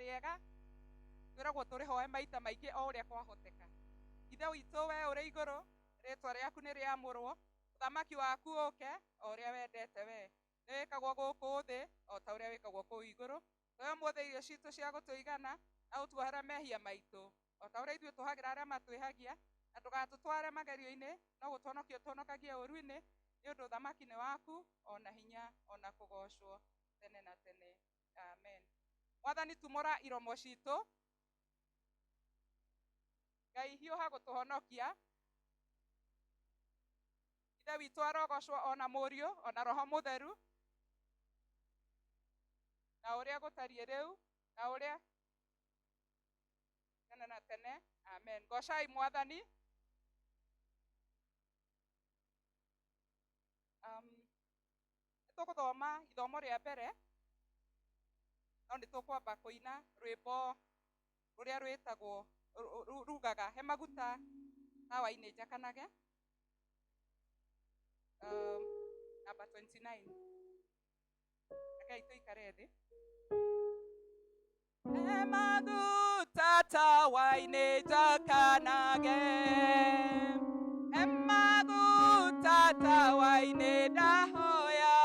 Rĩega twĩragwo tũrĩhoe maita maingĩ o ũrĩa kwahoteka. Ithe witũ we ũrĩ igũrũ, rĩtwa rĩaku nĩ rĩamũrwo, ũthamaki waku ũke o ũrĩa wendete we. Nĩ wĩkagwo gũkũ thĩ o ta ũrĩa wĩkagwo kũu igũrũ. Tũhe ũmũthĩ irio citũ cia gũtũigana, na ũtuohere mehia maitũ o ta ũrĩa ithuĩ tũhagĩra arĩa matwĩhagia, na ndũgatũtware magerio-inĩ, no gũtũhonokia ũtũhonokagie ũũru-inĩ, nĩ ũndũ ũthamaki nĩ waku, o na hinya, o na kũgoocwo tene na tene. Amen. Mwathani tumũra iromo citũ, Ngai hiũha gũtũhonokia. Ithe witũ arogocwo o na Mũriũ o na Roho Mũtheru, na ũrĩa gũtariĩ rĩu, na ũrĩa tene na tene. Amen. Gocai Mwathani. Nĩ tũgũthoma ithomo rĩa mbere, no nĩ tũkwamba kũina rwĩmbo rũrĩa rwĩtagwo rugaga he maguta tawa-inĩ njakanage. Number 29. Rekei tũikare thĩ. He maguta tawa-inĩ njakanage, he maguta tawa-inĩ ndahoya,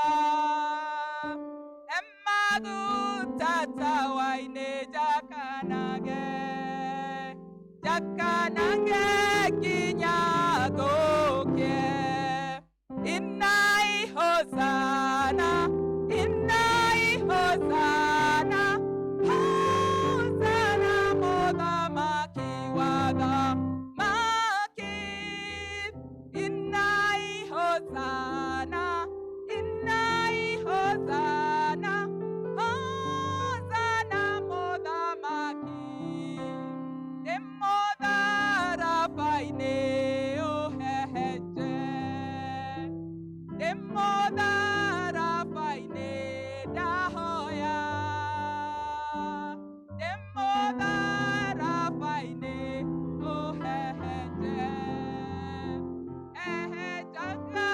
he maguta tawa-inĩ njakanage, njakanage nginya ngũkĩe. Inai Hosanna, Inai Hosanna, Hosanna mũthamaki wa thamaki. Inai Hosanna, Inai Hosanna, Hosanna mũthamaki. Ndĩ mũtharaba-inĩ ũhehenje, ndĩ mũtharaba-inĩ ndahoya, ndĩ mũtharaba-inĩ ũhehenje, hehenjaga.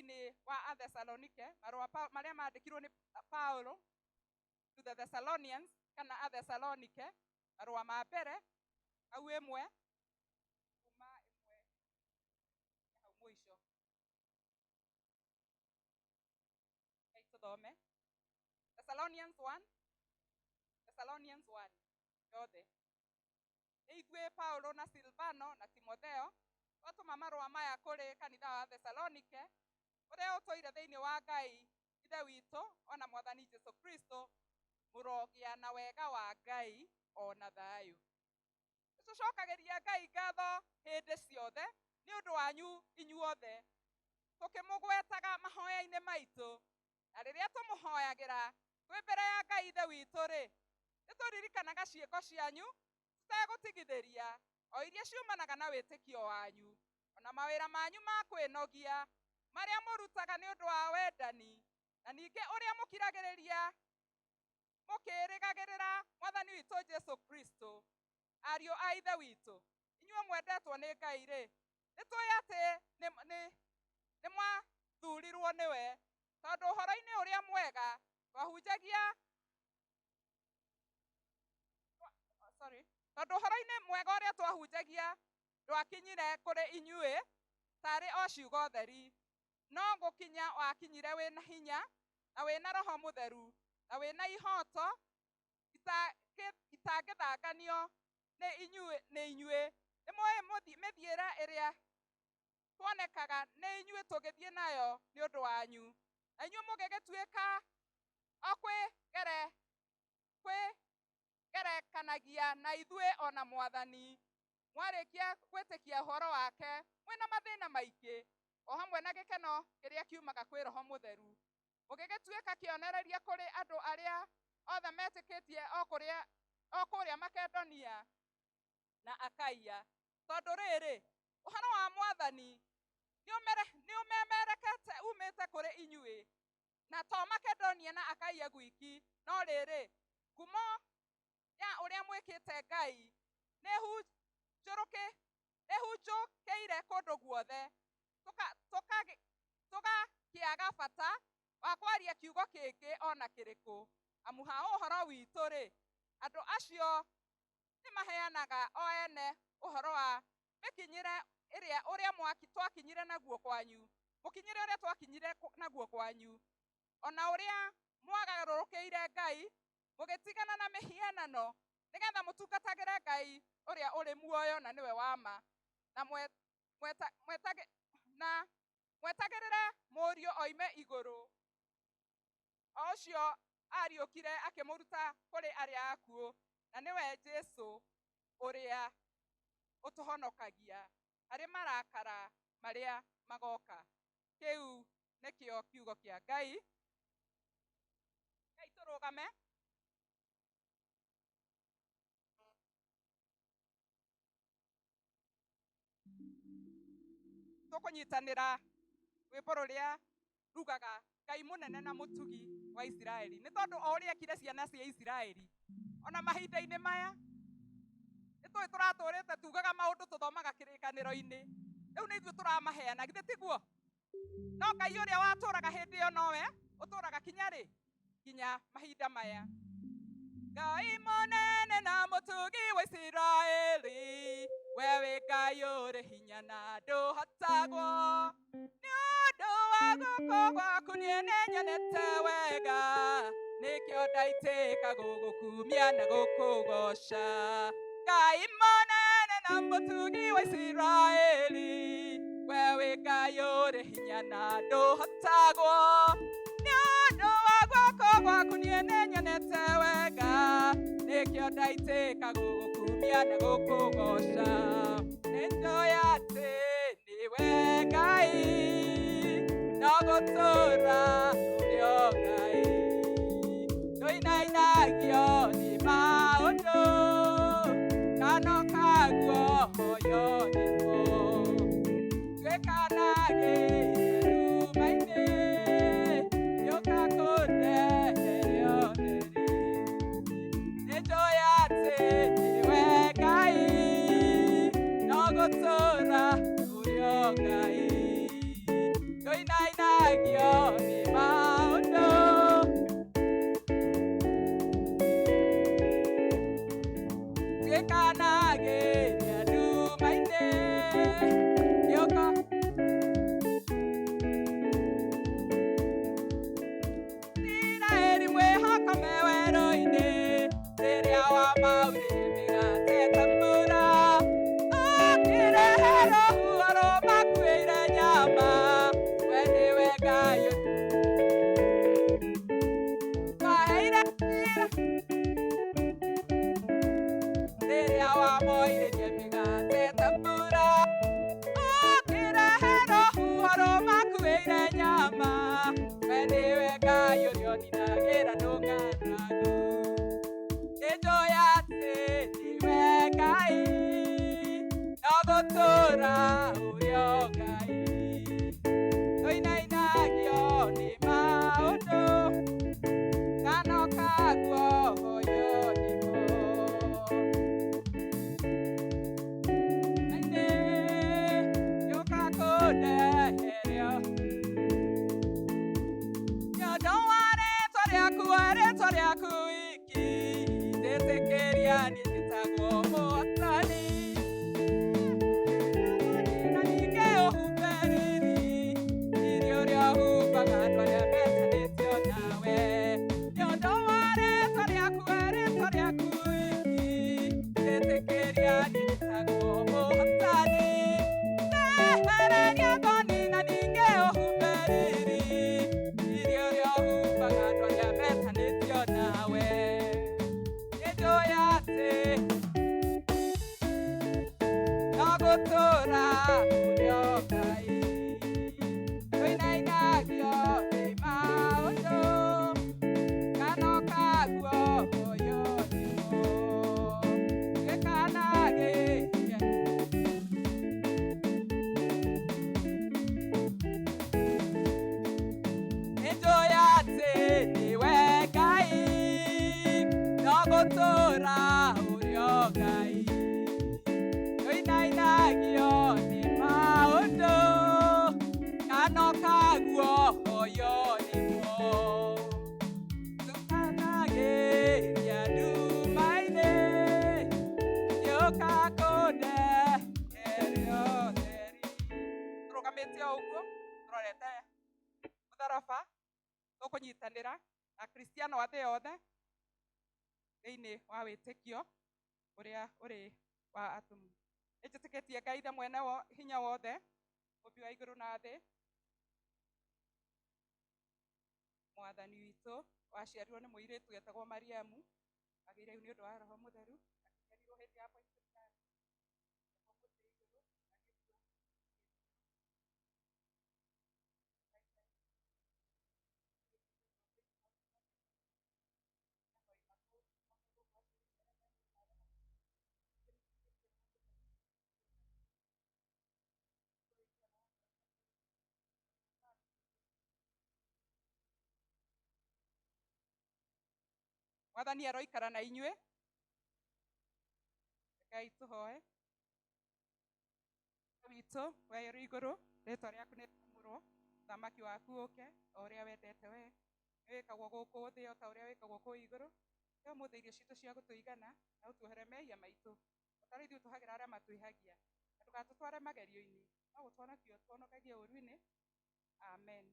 Thĩinĩ wa Athesalonike, marũa marĩa mandĩkirwo nĩ Paulo to the Thessalonians kana Athesalonike, marũa ma mbere hau 1 kuma 1 hau mũico. Ngai tũthome Thessalonians 1, Thessalonians 1 yothe. Nĩ ithuĩ Paulo na Silvano na Timotheo twatũma marũa maya kũrĩ kanitha wa Thessalonike ũrĩa ũtũire thĩinĩ wa Ngai Ithe witũ ona Mwathani Jesu Kristo, mũrogĩa na wega wa Ngai ona thayũ. Nĩtũcokagĩria Ngai ngatho hĩndĩ ciothe nĩ ũndũ wanyu inyuothe, tũkĩmũgwetaga mahoya-inĩ maitũ, na rĩrĩa tũmũhoyagĩra twĩ mbere ya Ngai Ithe witũ-rĩ, nĩtũririkanaga ciĩko cianyu tũtegũtigithĩria, o iria ciumanaga na wĩtĩkio wanyu, ona mawĩra manyu ma kwĩnogia marĩa mũrutaga nĩ ũndũ wa wendani, na ningĩ ũrĩa mũkiragĩrĩria mũkĩrĩgagĩrĩra Mwathani witũ Jesu Kristo. Ariũ a Ithe witũ, inyuĩ mwendetwo nĩ Ngai-rĩ, nĩtũĩ atĩ nĩ mwathurirwo nĩwe, tondũ ũhoro-inĩ ũrĩa mwega twahunjagia, sorry, tondũ ũhoro-inĩ mwega ũrĩa twahunjagia ndwakinyire kũrĩ inyuĩ tarĩ o ciugo theri, no gũkinya wakinyire wĩna hinya na wĩna Roho Mũtheru na wĩna ihoto itangĩthanganio nĩ inyuĩ. Nĩ inyuĩ nĩmũĩ mĩthiĩre ĩrĩa tuonekaga nĩ inyuĩ tũgĩthiĩ nayo nĩ ũndũ wanyu, na inyuĩ mũgĩgĩtuĩka o kwĩgerekanagia na ithuĩ ona Mwathani, mwarĩkia gwĩtĩkia ũhoro wake mwĩna mathĩna maingĩ, o hamwe na gĩkeno kĩrĩa kiumaga kwĩ Roho Mũtheru, mũgĩgĩtuĩka kĩonereria kũrĩ andũ arĩa othe metĩkĩtie o kũrĩa Makedonia na Akaia. Tondũ rĩrĩ, ũhoro wa Mwathani nĩũmemerekete umĩte kũrĩ inyuĩ, na to Makedonia na Akaia gwiki, no rĩrĩ, ngumo ya ũrĩa mwĩkĩte Ngai nĩhunjũkĩire kũndũ guothe, tũgakĩaga bata wa kwaria kiugo kĩngĩ ona kĩrĩkũ. Amu ha ũhoro witũ-rĩ, andũ acio nĩmaheanaga o ene ũhoro wa mĩkinyĩre ĩrĩa ũrĩa twakinyire naguo kwanyu, mũkinyĩre ũrĩa twakinyire naguo kwanyu, ona ũrĩa mwagarũrũkĩire Ngai mũgĩtigana na mĩhianano, nĩgetha mũtungatagĩre Ngai ũrĩa ũrĩ muoyo na nĩwe wa ma, na mwetagĩrĩre Mũriũ oime igũrũ, o ũcio ariũkire akĩmũruta kũrĩ arĩa akuũ, na nĩwe Jesu ũrĩa ũtũhonokagia harĩ marakara marĩa magoka. Kĩu nĩkĩo kiugo kĩa Ngai. Ngai tũrũgame. Tũkũnyitanĩra rwĩmbo rũrĩa rugaga Ngai mũnene na mũtugi wa Isiraeli, nĩ tondũ o ũrĩa ekire ciana cia Isiraeli ona mahinda-inĩ maya nĩtũĩ tũratũrĩte tugaga maũndũ tũthomaga kĩrĩkanĩro-inĩ, rĩu nĩ ithuĩ tũramaheana, githĩ tiguo? No Ngai ũrĩa watũraga hĩndĩ ĩyo nowe ũtũraga kinya rĩ, kinya mahinda maya. Ngai mũnene na mũtugi wa Isiraeli, we wĩ Ngai ũrĩ hinya na ndũhotagwo, nĩ ũndũ wa guoko gwaku niĩ nĩnyonete wega, nĩkĩo ndaitĩka gũgũkumia na gũkũgoca. Ngai mũnene na mũtugi wa Isiraeli, we wĩ Ngai ũrĩ hinya na ndũhotagwo, nĩ ũndũ wa guoko gwaku niĩ nĩnyonete wega, nĩkĩo ndaitĩka gũgũkumia na gũkũgoca. Nĩnjũĩ atĩ nĩwe Ngai, no gũtũũra ũrĩ o Ngai, ndũinainagio nĩ maũndũ kana ũkagwo hoyo nĩmo, tuĩkanagĩire nduma-inĩ, gĩũka kũndehere ũtheri. Nĩnjũĩ atĩ nĩwe Ngai, no gũtũũra ũrĩ o Ngai, ndũinainagio Nĩwe Ngai ũrĩa ũninagĩra ndũng'aragu. Nĩnjũĩ atĩ nĩwe Ngai, no gũtũũra ũrĩ o Ngai. Tũinainagio nĩ maũndũ, kana ũkaguoyo nĩmo. Nĩ gĩũka kũndeheria. Nĩ ũndũ wa rĩtwa rĩaku, wa rĩtwa rĩaku iki, njĩtĩkĩria niĩ njĩtagwo mũhotani. Na ningĩ ũhumbe riri, riri ũrĩa ũhumbaga andũ arĩa metanĩtio nawe. Nĩ ũndũ wa rĩtwa rĩaku, wa rĩtwa rĩaku iki, njĩtĩkĩria niĩ njĩtagwo mũhotani. Ndehereria thoni na ningĩ ũhumbe riri, riri ũrĩa ũhumbaga andũ arĩa metanĩtio nawe. Nĩnjũĩ atĩ no gũtũũra ũrĩ o Ngai. Tũinainagio nĩ maũndũ, kana ũkaguoyo nĩmo. Gĩkanagĩria. Nĩnjũĩ atĩ nĩwe Ngai, no gũtũũra ũrĩ o Ngai. Tũinainagio nĩ maũndũ, kana ũkaguoyo nĩmo. Tũkanagĩria nduma-inĩ, gĩũka kũndeheria ũtheri. Tũrũgamĩte o ũguo tũrorete mũtharaba, tũkũnyitanĩra na Akristiano a thĩ yothe thĩinĩ wa wĩtĩkio ũrĩa ũrĩ wa atũmwo. Nĩnjĩtĩkĩtie Ngai Ithe mwene hinya wothe, mũmbi wa igũrũ na thĩ, Mwathani witũ waciarirwo nĩ mũirĩtu wetagwo Mariamu, agĩire ihu nĩ ũndũ wa Roho Mũtheru, akĩnyarirwo hĩndĩ ya Pontio Pilato, akĩambwo mũtĩ igũrũ, agĩkua. Mwathani aroikara na inyuĩ. Rekei tũhoe. Witũ we ũrĩ igũrũ, rĩtwa rĩaku nĩ rĩamũrwo, ũthamaki waku ũke o ũrĩa wendete we. Nĩ wĩkagwo gũkũ thĩ o ta ũrĩa wĩkagwo kũu igũrũ. Tũhe ũmũthĩ irio citũ cia gũtũigana, na ũtuohere mehia maitũ, o ta ũrĩa ithuĩ tũhagĩra arĩa matwĩhagia. Na ndũgatũtware magerio-inĩ, no gũtũhonokia ũtũhonokagie ũũru-inĩ. Amen.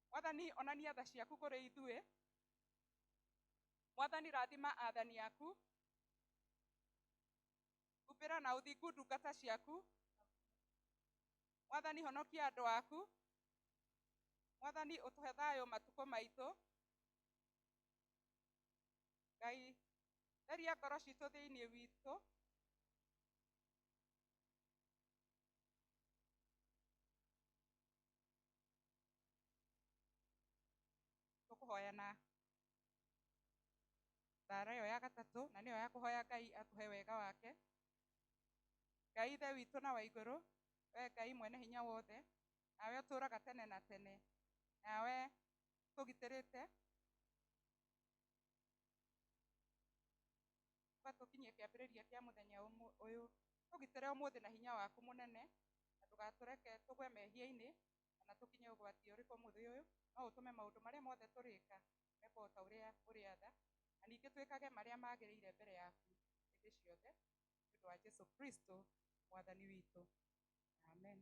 Mwathani, onania tha ciaku kũrĩ ithuĩ. Mwathani, rathima athani aku. Humbĩra na ũthingu ndungata ciaku. Mwathani, honokia andũ aku. Mwathani, ũtũhe thayũ matukũ maitũ. Ngai, theria ngoro citũ thĩinĩ witũ. Tũkũhoya na thara ĩyo ya gatatũ, na nĩyo ya kũhoya Ngai atũhe wega wake. Ngai Ithe witũ na wa igũrũ, we Ngai mwene hinya wothe, nawe ũtũũraga tene na tene, nawe tũgitĩrĩte ũgatũkinyia kĩambĩrĩria kĩa mũthenya ũyũ. Tũgitĩre ũmũthĩ na hinya waku mũnene, na ndũgatũreke tũgwe mehia-inĩ, kana tũkinye ũgwati ũrĩkũ ũmũthĩ ũyũ, no ũtũme maũndũ marĩa mothe tũrĩka mekwo o ta ũrĩa ũrĩatha, na ningĩ twĩkage marĩa magĩrĩire mbere yaku hĩndĩ ciothe, nĩ ũndũ wa Jesu Kristo Mwathani witũ. Amen.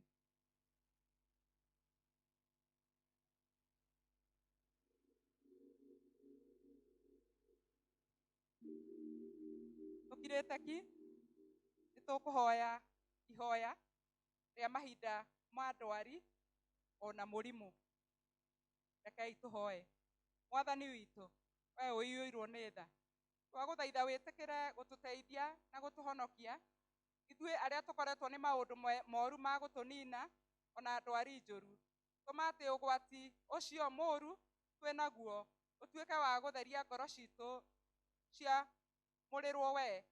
Tũkirĩte ki, nĩ tũkũhoya ihoya rĩa mahinda ma ndwari ona mũrimũ. Rekei tũhoe. Mwathani witũ, we ũiyũirwo nĩ tha, twagũthaitha wĩtĩkĩre gũtũteithia na gũtũhonokia ithuĩ arĩa tũkoretwo nĩ maũndũ moru ma gũtũnina ona ndwari njũru. Tũma atĩ ũgwati ũcio mũru Twĩ naguo ũtuĩke wa gũtheria ngoro citũ cia mũrĩrwo we.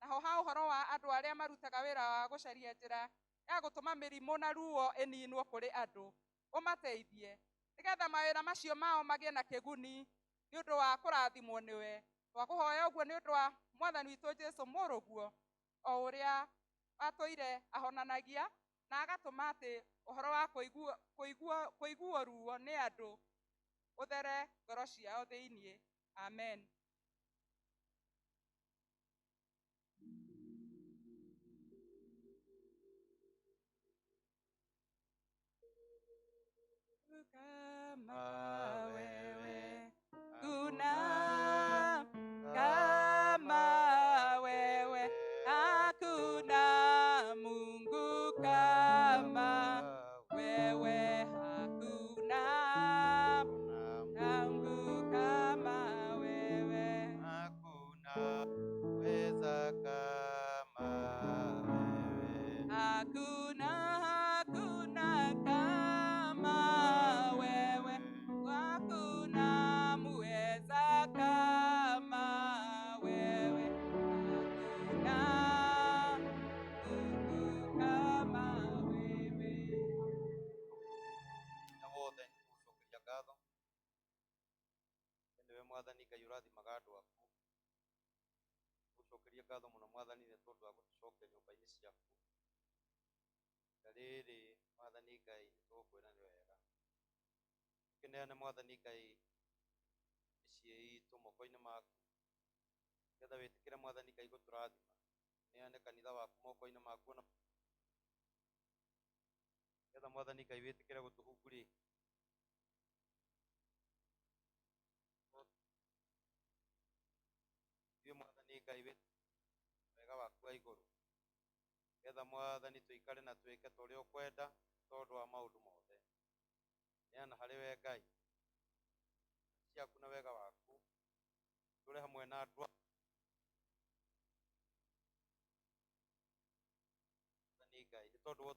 Naho ha ũhoro wa andũ arĩa marutaga wĩra wa gũcaria njĩra ya gũtũma mĩrimũ na ruo ĩninwo kũrĩ andũ, ũmateithie nĩgetha mawĩra macio mao magĩe na kĩguni nĩ ũndũ wa kũrathimwo nĩwe. Twakũhoya ũguo nĩ ũndũ wa Mwathani witũ Jesũ mũrũguo, o ũrĩa watũire ahonanagia na agatũma atĩ ũhoro wa kũiguo ruo nĩ andũ ũthere ngoro ciao thĩinĩ. Amen. Kama wewe kuna, kama wewe hakuna Mungu kama wewe, hakuna Mungu kama wewe, hakuna weza kama wewe, hakuna, hakuna kama wewe, hakuna muweza kama wewe, hakuna Mungu kama wewe. Hinya wothe, gũcokeria ngatho nĩwe Mwathani Ngai ũrathimaga andũ aku. Gũcokeria ngatho mũno, Mwathani, nĩ tondũ wa gũtũcokia nyũmba-inĩ ciaku. Na rĩrĩ, Mwathani Ngai, nĩ tũgũkwĩra nĩ wega. Tũkĩneane, Mwathani Ngai, mĩciĩ itũ moko-inĩ maku, nĩgetha wĩtĩkĩre, Mwathani Ngai, gũtũrathima. Neane kanitha waku moko-inĩ maku, ona nĩgetha, Mwathani Ngai, wĩtĩkĩre gũtũhungurĩ ithuĩ, Mwathani Ngai, wega waku wa igũrũ, nĩgetha, Mwathani, tũikare na twĩke ta ũrĩa ũkwenda tondũ wa maũndũ mothe. Neana harĩ we, Ngai ciaku na wega waku, tũre hamwe na andũ. Mwathani Ngai, nĩ tondũ wa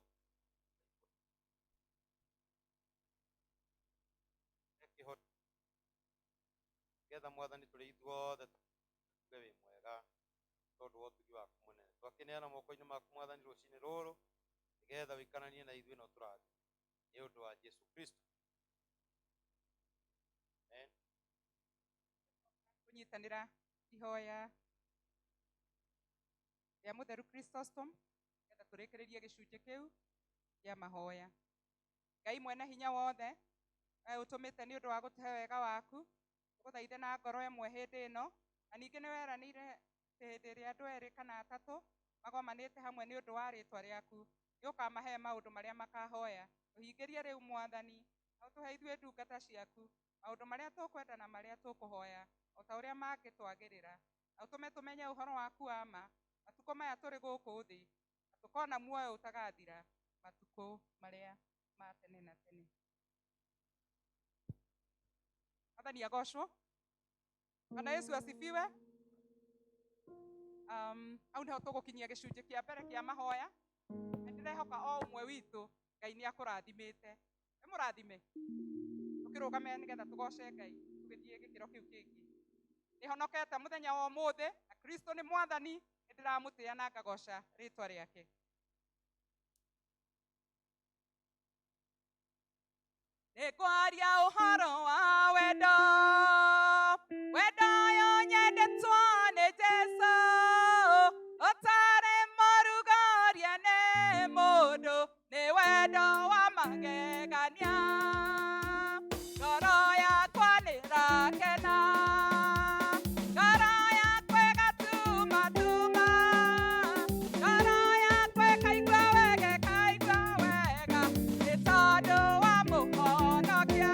kĩhoto, nĩgetha, Mwathani, tũrĩ ithuothe tuge wĩ mwega tondũ wa ũtugi waku mũnene. Twakĩneana moko-inĩ maku, Mwathani, rũcinĩ rũrũ, nĩgetha ũikaranie na ithuĩ na ũtũrathime nĩ ũndũ wa Jesu Kristo. Amen. Kũnyitanĩra ihoya rĩa Mũtheru Chrysostom nĩgetha tũrĩkĩrĩrie gĩcunjĩ kĩu kĩa mahoya. Ngai mwene hinya wothe, we ũtũmĩte nĩ ũndũ wa gũtũhe wega waku, tũgũthaithe na ngoro ĩmwe hĩndĩ ĩno, na ningĩ nĩ weranĩire atĩ hĩndĩ ĩrĩa andũ erĩ kana atatũ magomanĩte hamwe nĩ ũndũ wa rĩtwa rĩaku, nĩ ũkamahe maũndũ marĩa makahoya. Tũhingĩrie rĩu, Mwathani, na ũtũhe ithuĩ ndungata ciaku maũndũ marĩa tũkwenda na marĩa tũkũhoya o ta ũrĩa mangĩtwagĩrĩra, na ũtũme tũmenye ũhoro waku wa ma matukũ maya tũrĩ gũkũ thĩ, na tũkona muoyo ũtagathira matukũ marĩa ma tene na tene. Mwathani agocwo. Bwana Yesu asifiwe. Hau niho tũgũkinyia gĩcunjĩ kĩa mbere kĩa mahoya. Na ndĩrehoka o ũmwe witũ Ngai nĩ akũrathimĩte. Nĩ mũrathime. Tũkĩrũgame nĩgetha tũgoce Ngai tũgĩthiĩ gĩkĩro kĩu kĩngĩ. Nĩhonokete mũthenya wa ũmũthĩ na Kristo nĩ Mwathani, nĩ ndĩramũtĩĩa na ngagoca rĩtwa rĩake. Nĩ kwaria ũhoro wa wendo, wendo ũyũ nyendetwo nĩ Jesũ, ũtarĩ mũrugũrie nĩ mũndũ, nĩ wendo wa magegania. Ngoro yakwa nĩ ĩrakena, ngoro yakwa ĩgatumatuma, ngoro yakwa ĩkaigua wega, ĩkaigua wega, nĩ tondũ wa Mũhonokia.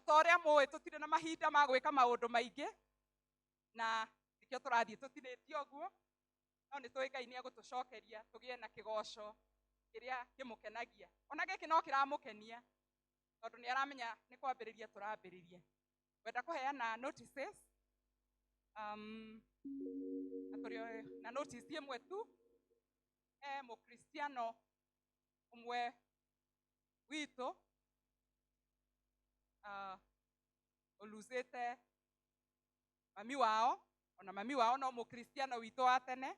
O ta ũrĩa mũĩ, tũtirĩ na mahinda ma gwĩka maũndũ maingĩ, na nĩkĩo tũrathiĩ tũtinĩtie ũguo, no nĩ tũĩ Ngai nĩ egũtũcokeria tũgĩe na kĩgoco kĩrĩa kĩmũkenagia. Ona gĩkĩ no kĩramũkenia, tondũ nĩ aramenya nĩ kwambĩrĩria tũrambĩrĩria. Ngwenda kũheana notices, na tũrĩ na notice ĩmwe tu. He mũkristiano ũmwe witũ ũluzĩte mami wao. Ona mami wao no mũkristiano witũ wa tene,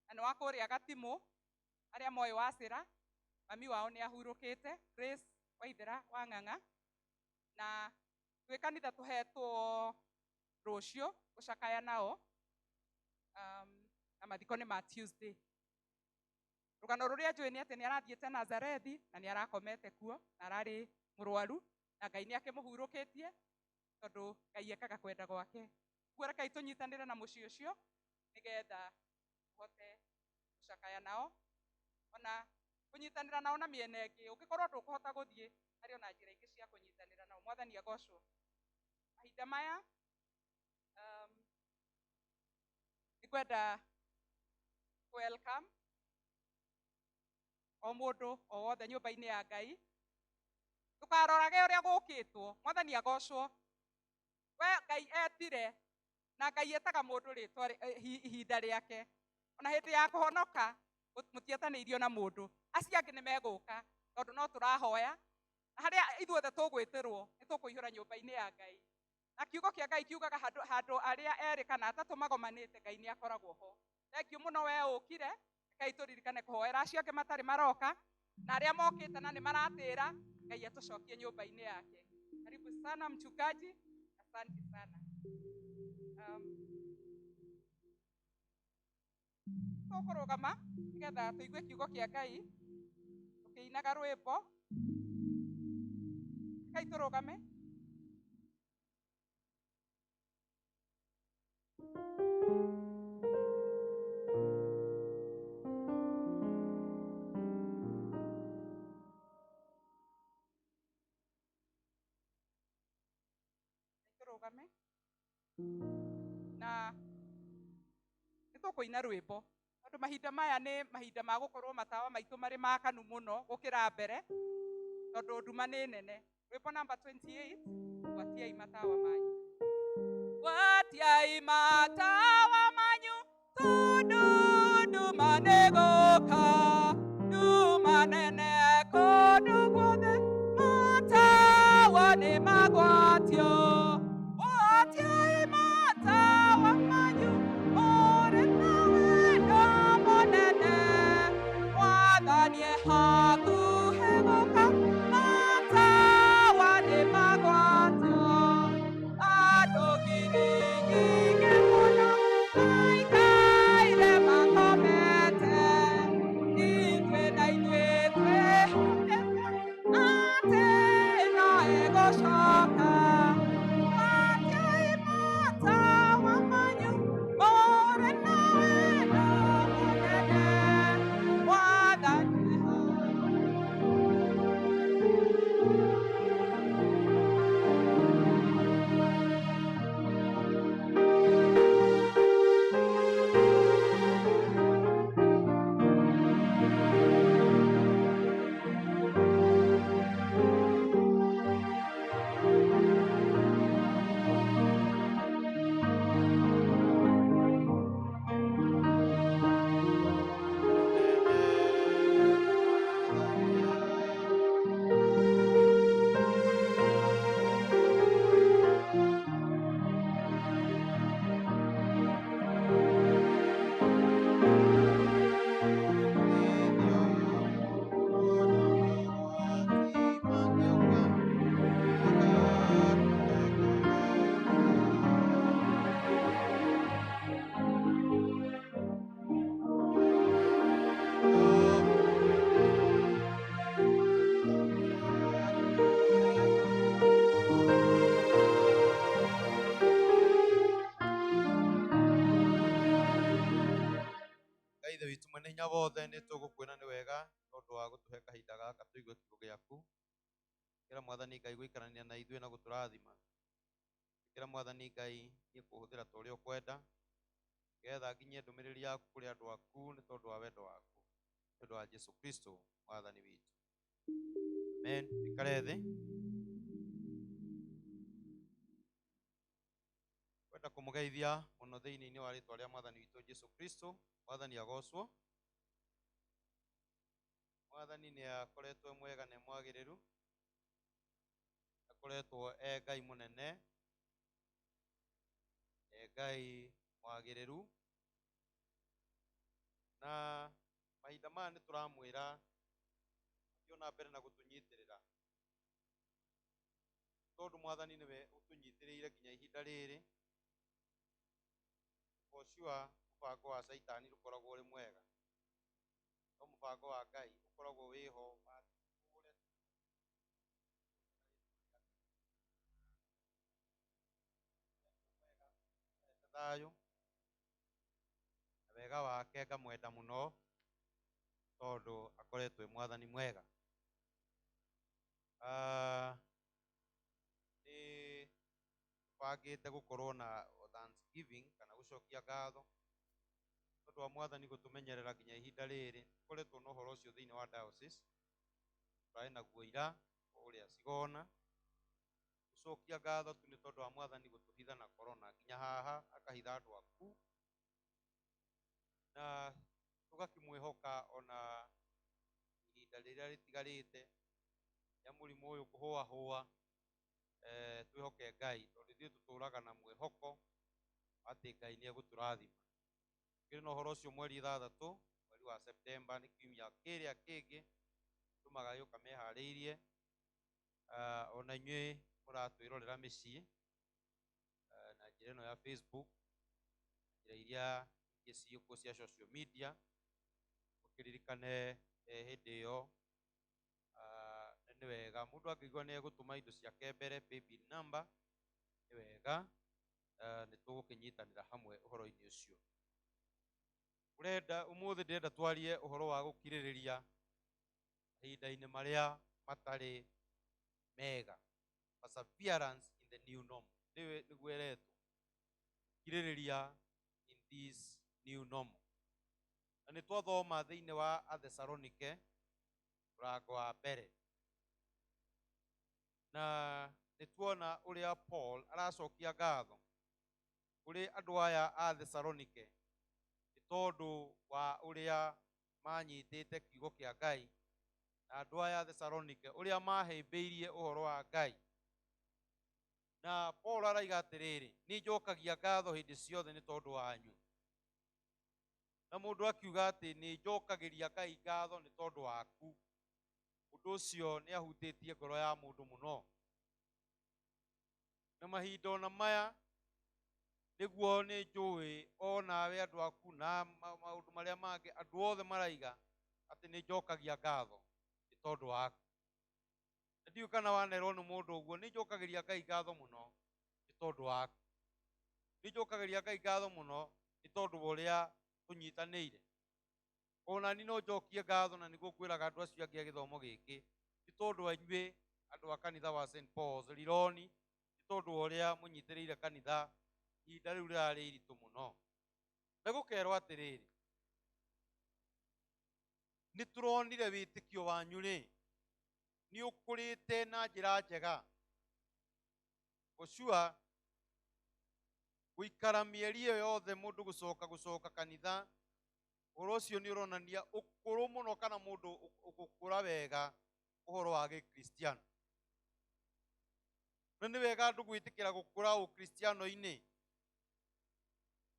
na nĩ wa kũrĩa Gatimũ, arĩa moĩ Wacĩra. Mami wao nĩ ahurũkĩte, Grace Waithera wa Ng'ang'a, na twĩ kanitha tũhetwo rũciũ gũcakaya nao, na mathiko nĩ ma Tuesday. Rũgano rũrĩa njũĩ nĩ atĩ nĩ arathiĩte Nazarethi na nĩ arakomete kuo na ararĩ mũrwaru, na Ngai nĩ akĩmũhurũkĩtie, tondũ Ngai ekaga kwenda gwake. Ũguo rekei tũnyitanĩre na mũciĩ ũcio nĩgetha tũhote gũcakaya nao, ona kũnyitanĩra nao na mĩena ĩngĩ. Ũngĩkorwo ndũkũhota gũthiĩ, harĩ ona njĩra ingĩ cia kũnyitanĩra nao. Mwathani agocwo. Mahinda maya nĩngwenda welcome o mũndũ o wothe nyũmba-inĩ ya Ngai. Ndũkarorage ũrĩa gũkĩtwo. Mwathani agocwo. We Ngai etire, na Ngai etaga mũndũ rĩtwa ihinda rĩake. Ona hĩndĩ ya kũhonoka mũtietanĩirio na mũndũ. Acio angĩ nĩ megũka, tondũ no tũrahoya, na harĩa ithuothe tũgwĩtĩrwo nĩ tũkũihũra nyũmba-inĩ ya Ngai. Na kiugo kĩa Ngai kiugaga handũ arĩa erĩ kana atatũ magomanĩte, Ngai nĩ akoragwo ho. Thank you mũno we ũkire. Rekei tũririkane kũhoera acio angĩ matarĩ maroka, na arĩa mokĩte na nĩ maratĩra, Ngai atũcokie nyũmba-inĩ yake. Karibu sana mchungaji, asante sana. Tũkũrũgama nĩgetha tũigue kiugo kĩa Ngai tũkĩinaga rwĩmbo. Rekei tũrũgame. Tũrũgame na nĩ tũkũina rwĩmbo, tondũ mahinda maya nĩ mahinda ma gũkorwo matawa maitũ marĩ makanu mũno gũkĩra mbere, tondũ nduma nĩ nene. Rwĩmbo namba 28, gwatiai matawa manyu. Gwatiai matawa manyu, tondũ nduma nĩ gũka, nduma nene kũndũ guothe, matawa nĩ magwatio. Gwatiai matawa manyu, mũrĩ na wendo mũnene, Mwathani e hakuhĩ gũka, matawa nĩ magwatio. Andũ ngiri nyingĩ mũno maikaire makomete, ithuĩ na ithuĩ twĩhokete atĩ no egũcoka. Gwatiai matawa manyu, mũrĩ na wendo mũnene, Mwathani. Ngai Ithe witũ mwene hinya wothe, nĩ tũgũkwĩra nĩ wega nĩ ũndũ wa gũtũhe kahinda gaka tũigue kiugo gĩaku. Ĩkĩra Mwathani Ngai gũikarania na ithuĩ na gũtũrathima. Ĩkĩra Mwathani Ngai niĩ kũhũthĩra ta ũrĩa ũkwenda, nĩgetha nginyie ndũmĩrĩri yaku kũrĩ andũ aku nĩ tondũ wa wendo waku, nĩ ũndũ wa Jesu Kristo Mwathani witũ. Amen. Ikare thĩ. Kwenda kũmũgeithia mũno thĩinĩ wa rĩtwa rĩa Mwathani witũ Jesu Kristo. Mwathani agocwo. Mwathani nĩ akoretwo e mwega na e mwagĩrĩru, akoretwo e Ngai mũnene, e Ngai mwagĩrĩru, na mahinda maya nĩ tũramwĩra athiĩ na mbere na gũtũnyitĩrĩra, tondũ Mwathani nĩwe ũtũnyitĩrĩire nginya ihinda rĩrĩ. For sure mũbango wa Caitani ndũkoragwo ũrĩ mwega, no mũbango wa Ngai ũkoragwo wĩho wa thayũ na wega wake ngamwenda mũno tondũ akoretwo e Mwathani mwega. Nĩ tũbangĩte gũkorwo na Thanksgiving kana gũcokia ngatho tondũ wa Mwathani gũtũmenyerera nginya ihinda rĩrĩ. Tũkoretwo na ũhoro ũcio thĩinĩ wa diocese, tũrarĩ naguo ira kũrĩa Cigona, gũcokia ngatho tu nĩ tondũ wa Mwathani gũtũhitha na corona nginya haha akahitha andũ aku, na tũgakĩmwĩhoka ona ihinda rĩrĩa rĩtigarĩte rĩa mũrimũ ũyũ kũhũahũa, twĩhoke Ngai tondũ ithuĩ tũtũraga na mwĩhoko atĩ Ngai nĩ egũtũrathima. Tũkĩrĩ na ũhoro ũcio mweri 6 mweri wa Septemba, nĩ kiumia kĩrĩa kĩngĩ andũ magagĩũka meharĩirie. Ona inyuĩ mũratwĩrorera mĩciĩ na njĩra ĩno ya Facebook, njĩra iria ingĩ ciĩkuo cia social media, mũkĩririkane hĩndĩ ĩyo nĩ wega mũndũ angĩigua nĩ egũtũma indo ciake mbere paybill number, nĩ wega nĩ tũgũkĩnyitanĩra hamwe ũhoro-inĩ ũcio. Ũrenda ũmũthĩ ndĩrenda twarie ũhoro wa gũkirĩrĩria mahinda-inĩ marĩa matarĩ mega, perseverance in the new normal, nĩguo ĩretwo gũkirĩrĩria in this new normal. Na nĩ twathoma thĩinĩ wa Athesalonike mũrango wa mbere, na nĩ tuona ũrĩa Paul aracokia ngatho kũrĩ andũ aya a Thesalonike nĩ tondũ wa ũrĩa manyitĩte kiugo kĩa Ngai, na andũ aya a Thesalonike ũrĩa mahĩmbĩirie ũhoro wa Ngai. Na Paul araiga atĩrĩrĩ, nĩ njokagia ngatho hĩndĩ ciothe nĩ tondũ wanyu. Na mũndũ akiuga atĩ nĩ njokagĩria Ngai ngatho nĩ tondũ waku, ũndũ ũcio nĩ ahutĩtie ngoro ya mũndũ mũno. Na mahinda ona maya nĩguo nĩ njũĩ onawe andũ aku na maũndũ marĩa mangĩ andũ othe maraiga atĩ nĩ njokagia ngatho nĩ tondũ waku. Na ndiũĩ kana wanerwo nĩ mũndũ ũguo, nĩ njokagĩria Ngai ngatho mũno nĩ tondũ waku, nĩ njokagĩria Ngai ngatho mũno nĩ tondũ wa ũrĩa tũnyitanĩire. Ona ni no njokie ngatho, na nĩguo ngwĩraga andũ acio angĩ a gĩthomo gĩkĩ, nĩ tondũ wa inyuĩ andũ a kanitha wa St Paul's Rironi, nĩ tondũ wa ũrĩa mũnyitĩrĩire kanitha ihinda rĩu rĩrarĩ iritũ mũno. Na gũkerwo atĩrĩrĩ, nĩ tũronire wĩtĩkio wanyu rĩ nĩ ũkũrĩte na njĩra njega. For sure gũikara mĩeri ĩyo yothe mũndũ gũcoka kanitha, ũhoro ũcio nĩ ũronania ũkũrũ mũno kana mũndũ ũgũkũra wega ũhoro wa gĩkristiano. Na nĩ wega andũ gwĩtĩkĩra gũkũra ũkristiano-inĩ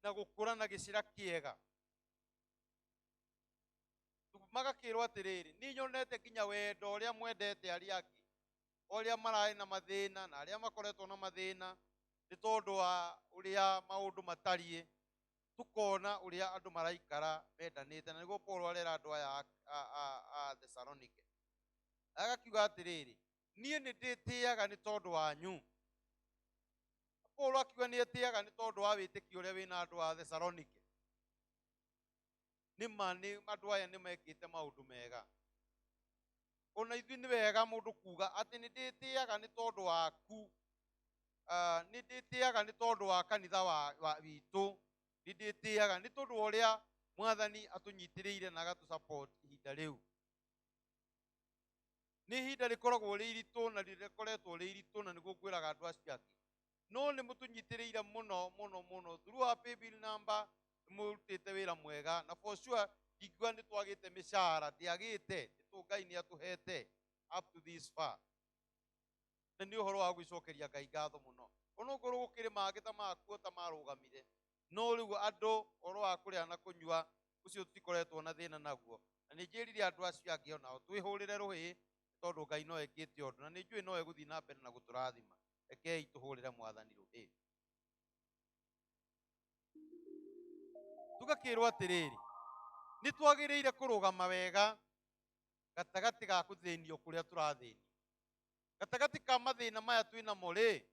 na gũkũra na gĩcĩra kĩega. Magakĩrwo atĩrĩrĩ, nĩ nyonete nginya wendo ũrĩa mwendete arĩa angĩ, ũrĩa mararĩ na mathĩna na arĩa makoretwo na mathĩna nĩ tondũ wa ũrĩa maũndũ matariĩ, tukona ũrĩa andũ maraikara mendanĩte. Na nĩguo Paul arera andũ aya a Thesalonike, agakiuga atĩrĩrĩ, niĩ nĩ ndĩtĩaga nĩ tondũ wanyu. Paul akiuga nĩ etĩaga nĩ tondũ wa wĩtĩkio ũrĩa wĩna andũ a Thesalonike. Nĩ ma nĩ andũ aya nĩ mekĩte maũndũ mega. Ona ithuĩ nĩ wega mũndũ kuga atĩ nĩ ndĩtĩaga nĩ tondũ waku, nĩ ndĩtĩaga nĩ tondũ wa kanitha wa witũ, nĩ ndĩtĩaga nĩ tondũ wa ũrĩa mwathani atũnyitĩrĩire na agatũ ihinda rĩu. Nĩ ihinda rĩkoragwo rĩ iritũ na rĩkoretwo rĩ iritũ, na nĩguo ngwĩraga andũ acio angĩ, no nĩ mũtũnyitĩrĩire mũno mũno mũno through our paybill number. Nĩ mũrutĩte wĩra mwega, na for sure ndingiuga nĩ twagĩte mĩcara, ndĩagĩte nĩ Ngai nĩ atũhete up to this far, na nĩ ũhoro wa gwĩcokeria Ngai ngatho mũno. Onokorwo gũkĩrĩ mangĩ ta makuo ta marũgamire, no rĩu andũ ũhoro wa kũrĩa na kũnyua ũcio tũtikoretwo na thĩna naguo. Na nĩ njĩrire andũ acio angĩ onao twĩhũrĩre rũhĩ, tondũ Ngai no ekĩte ũndũ, na nĩ njũĩ no egũthiĩ na mbere na gũtũrathima. Rekei tũhũrĩre mwathani rũhĩ. Tũgakĩrwo atĩrĩrĩ, nĩ twagĩrĩire kũrũgama wega gatagatĩ ga gũthĩnio kũrĩa tũrathĩnio, gatagatĩ ka mathĩna maya twĩnamo rĩ,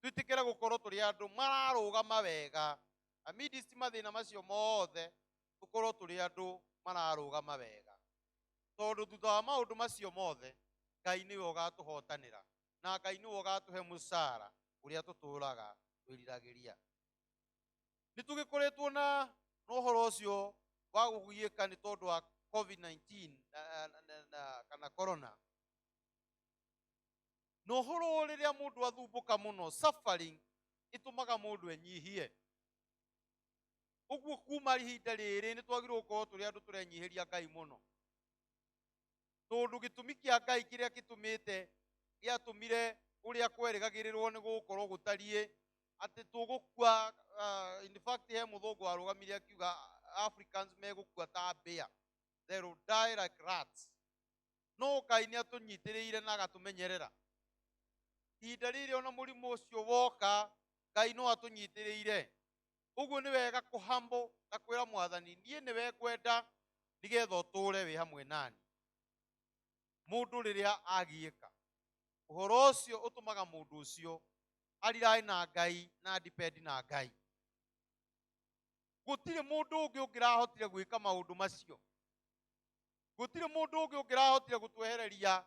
twĩtĩkĩre gũkorwo tũrĩ andũ mararũgama wega amidst mathĩna macio mothe, tũkorwo tũrĩ andũ mararũgama wega, tondũ thutha wa maũndũ macio mothe Ngai nĩwe ũgatũhotanĩra, na Ngai nĩwe ũgatũhe mũcara ũrĩa tũtũraga twĩriragĩria. Nĩ tũgĩkoretwo na ũhoro ũcio wa gũgiĩka nĩ tondũ wa COVID-19 na, kana corona, na ũhoro rĩrĩa mũndũ athumbũka mũno, suffering ĩtũmaga mũndũ enyihie. Ũguo kuma ihinda rĩrĩ nĩ twagĩrĩirwo gũkorwo tũrĩ andũ tũrenyihĩria Ngai mũno, tondũ gĩtũmi kĩa Ngai kĩrĩa gĩtũmĩte gĩatũmire ũrĩa kwerĩgagĩrĩrwo nĩ gũgũkorwo gũtariĩ atĩ tũgũkua. In fact, he mũthũngũ warũgamire akiuga Africans megũkua ta mbĩa, they will die like rats, no Ngai nĩ atũnyitĩrĩire na agatũmenyerera. Ihinda rĩrĩ ona mũrimũ ũcio woka, Ngai no atũnyitĩrĩire. Ũguo nĩ wega kũhambo na kwĩra mwathani, niĩ nĩwe ngwenda nĩgetha ũtũre wĩ hamwe nani. Mũndũ rĩrĩa agiĩka, ũhoro ũcio ũtũmaga mũndũ ũcio arirae na Ngai na depend na Ngai. Gũtirĩ mũndũ ũngĩ ũngĩrahotire gwĩka maũndũ macio, gũtirĩ mũndũ ũngĩ ũngĩrahotire gũtwehereria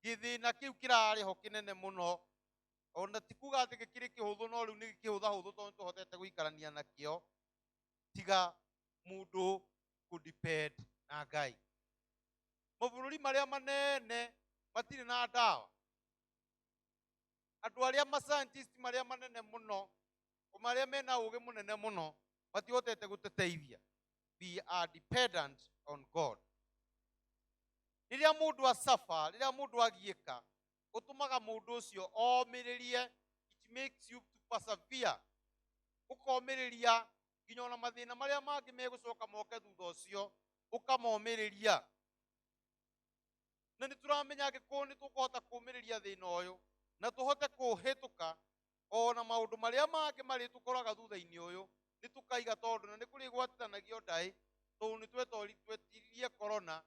gĩthĩna kĩu kĩrarĩ ho kĩnene mũno. Ona ti kuga atĩ gĩkĩrĩ kĩhũthũ, no rĩu nĩ gĩkĩhũthahũthũ tondũ nĩtũhotete gũikarania nakĩo, tiga mũndũ kũ-depend na Ngai. Mabũrũri marĩa manene matirĩ na ndawa, andũ arĩa ma scientist marĩa manene mũno, o marĩa mena ũgĩ mũnene mũno, matihotete gũtũteithia. We are dependent on God. Rĩrĩa mũndũ acaba, rĩrĩa mũndũ agiĩka, ũtũmaga mũndũ ũcio omĩrĩrie. It makes you to persevere, ũkomĩrĩria nginya ona mathĩna marĩa mangĩ megũcoka moke thutha ũcio, ũkamomĩrĩria. Na nĩ tũramenya angĩkorwo nĩ tũkũhota kũmĩrĩria thĩna ũyũ na tũhote kũhĩtũka, ona maũndũ marĩa mangĩ marĩ tũkoraga thutha-inĩ ũyũ nĩ tũkaiga, tondũ na nĩ kũrĩ gwatithanagio ndaĩ, tondũ nĩ twetiririe corona,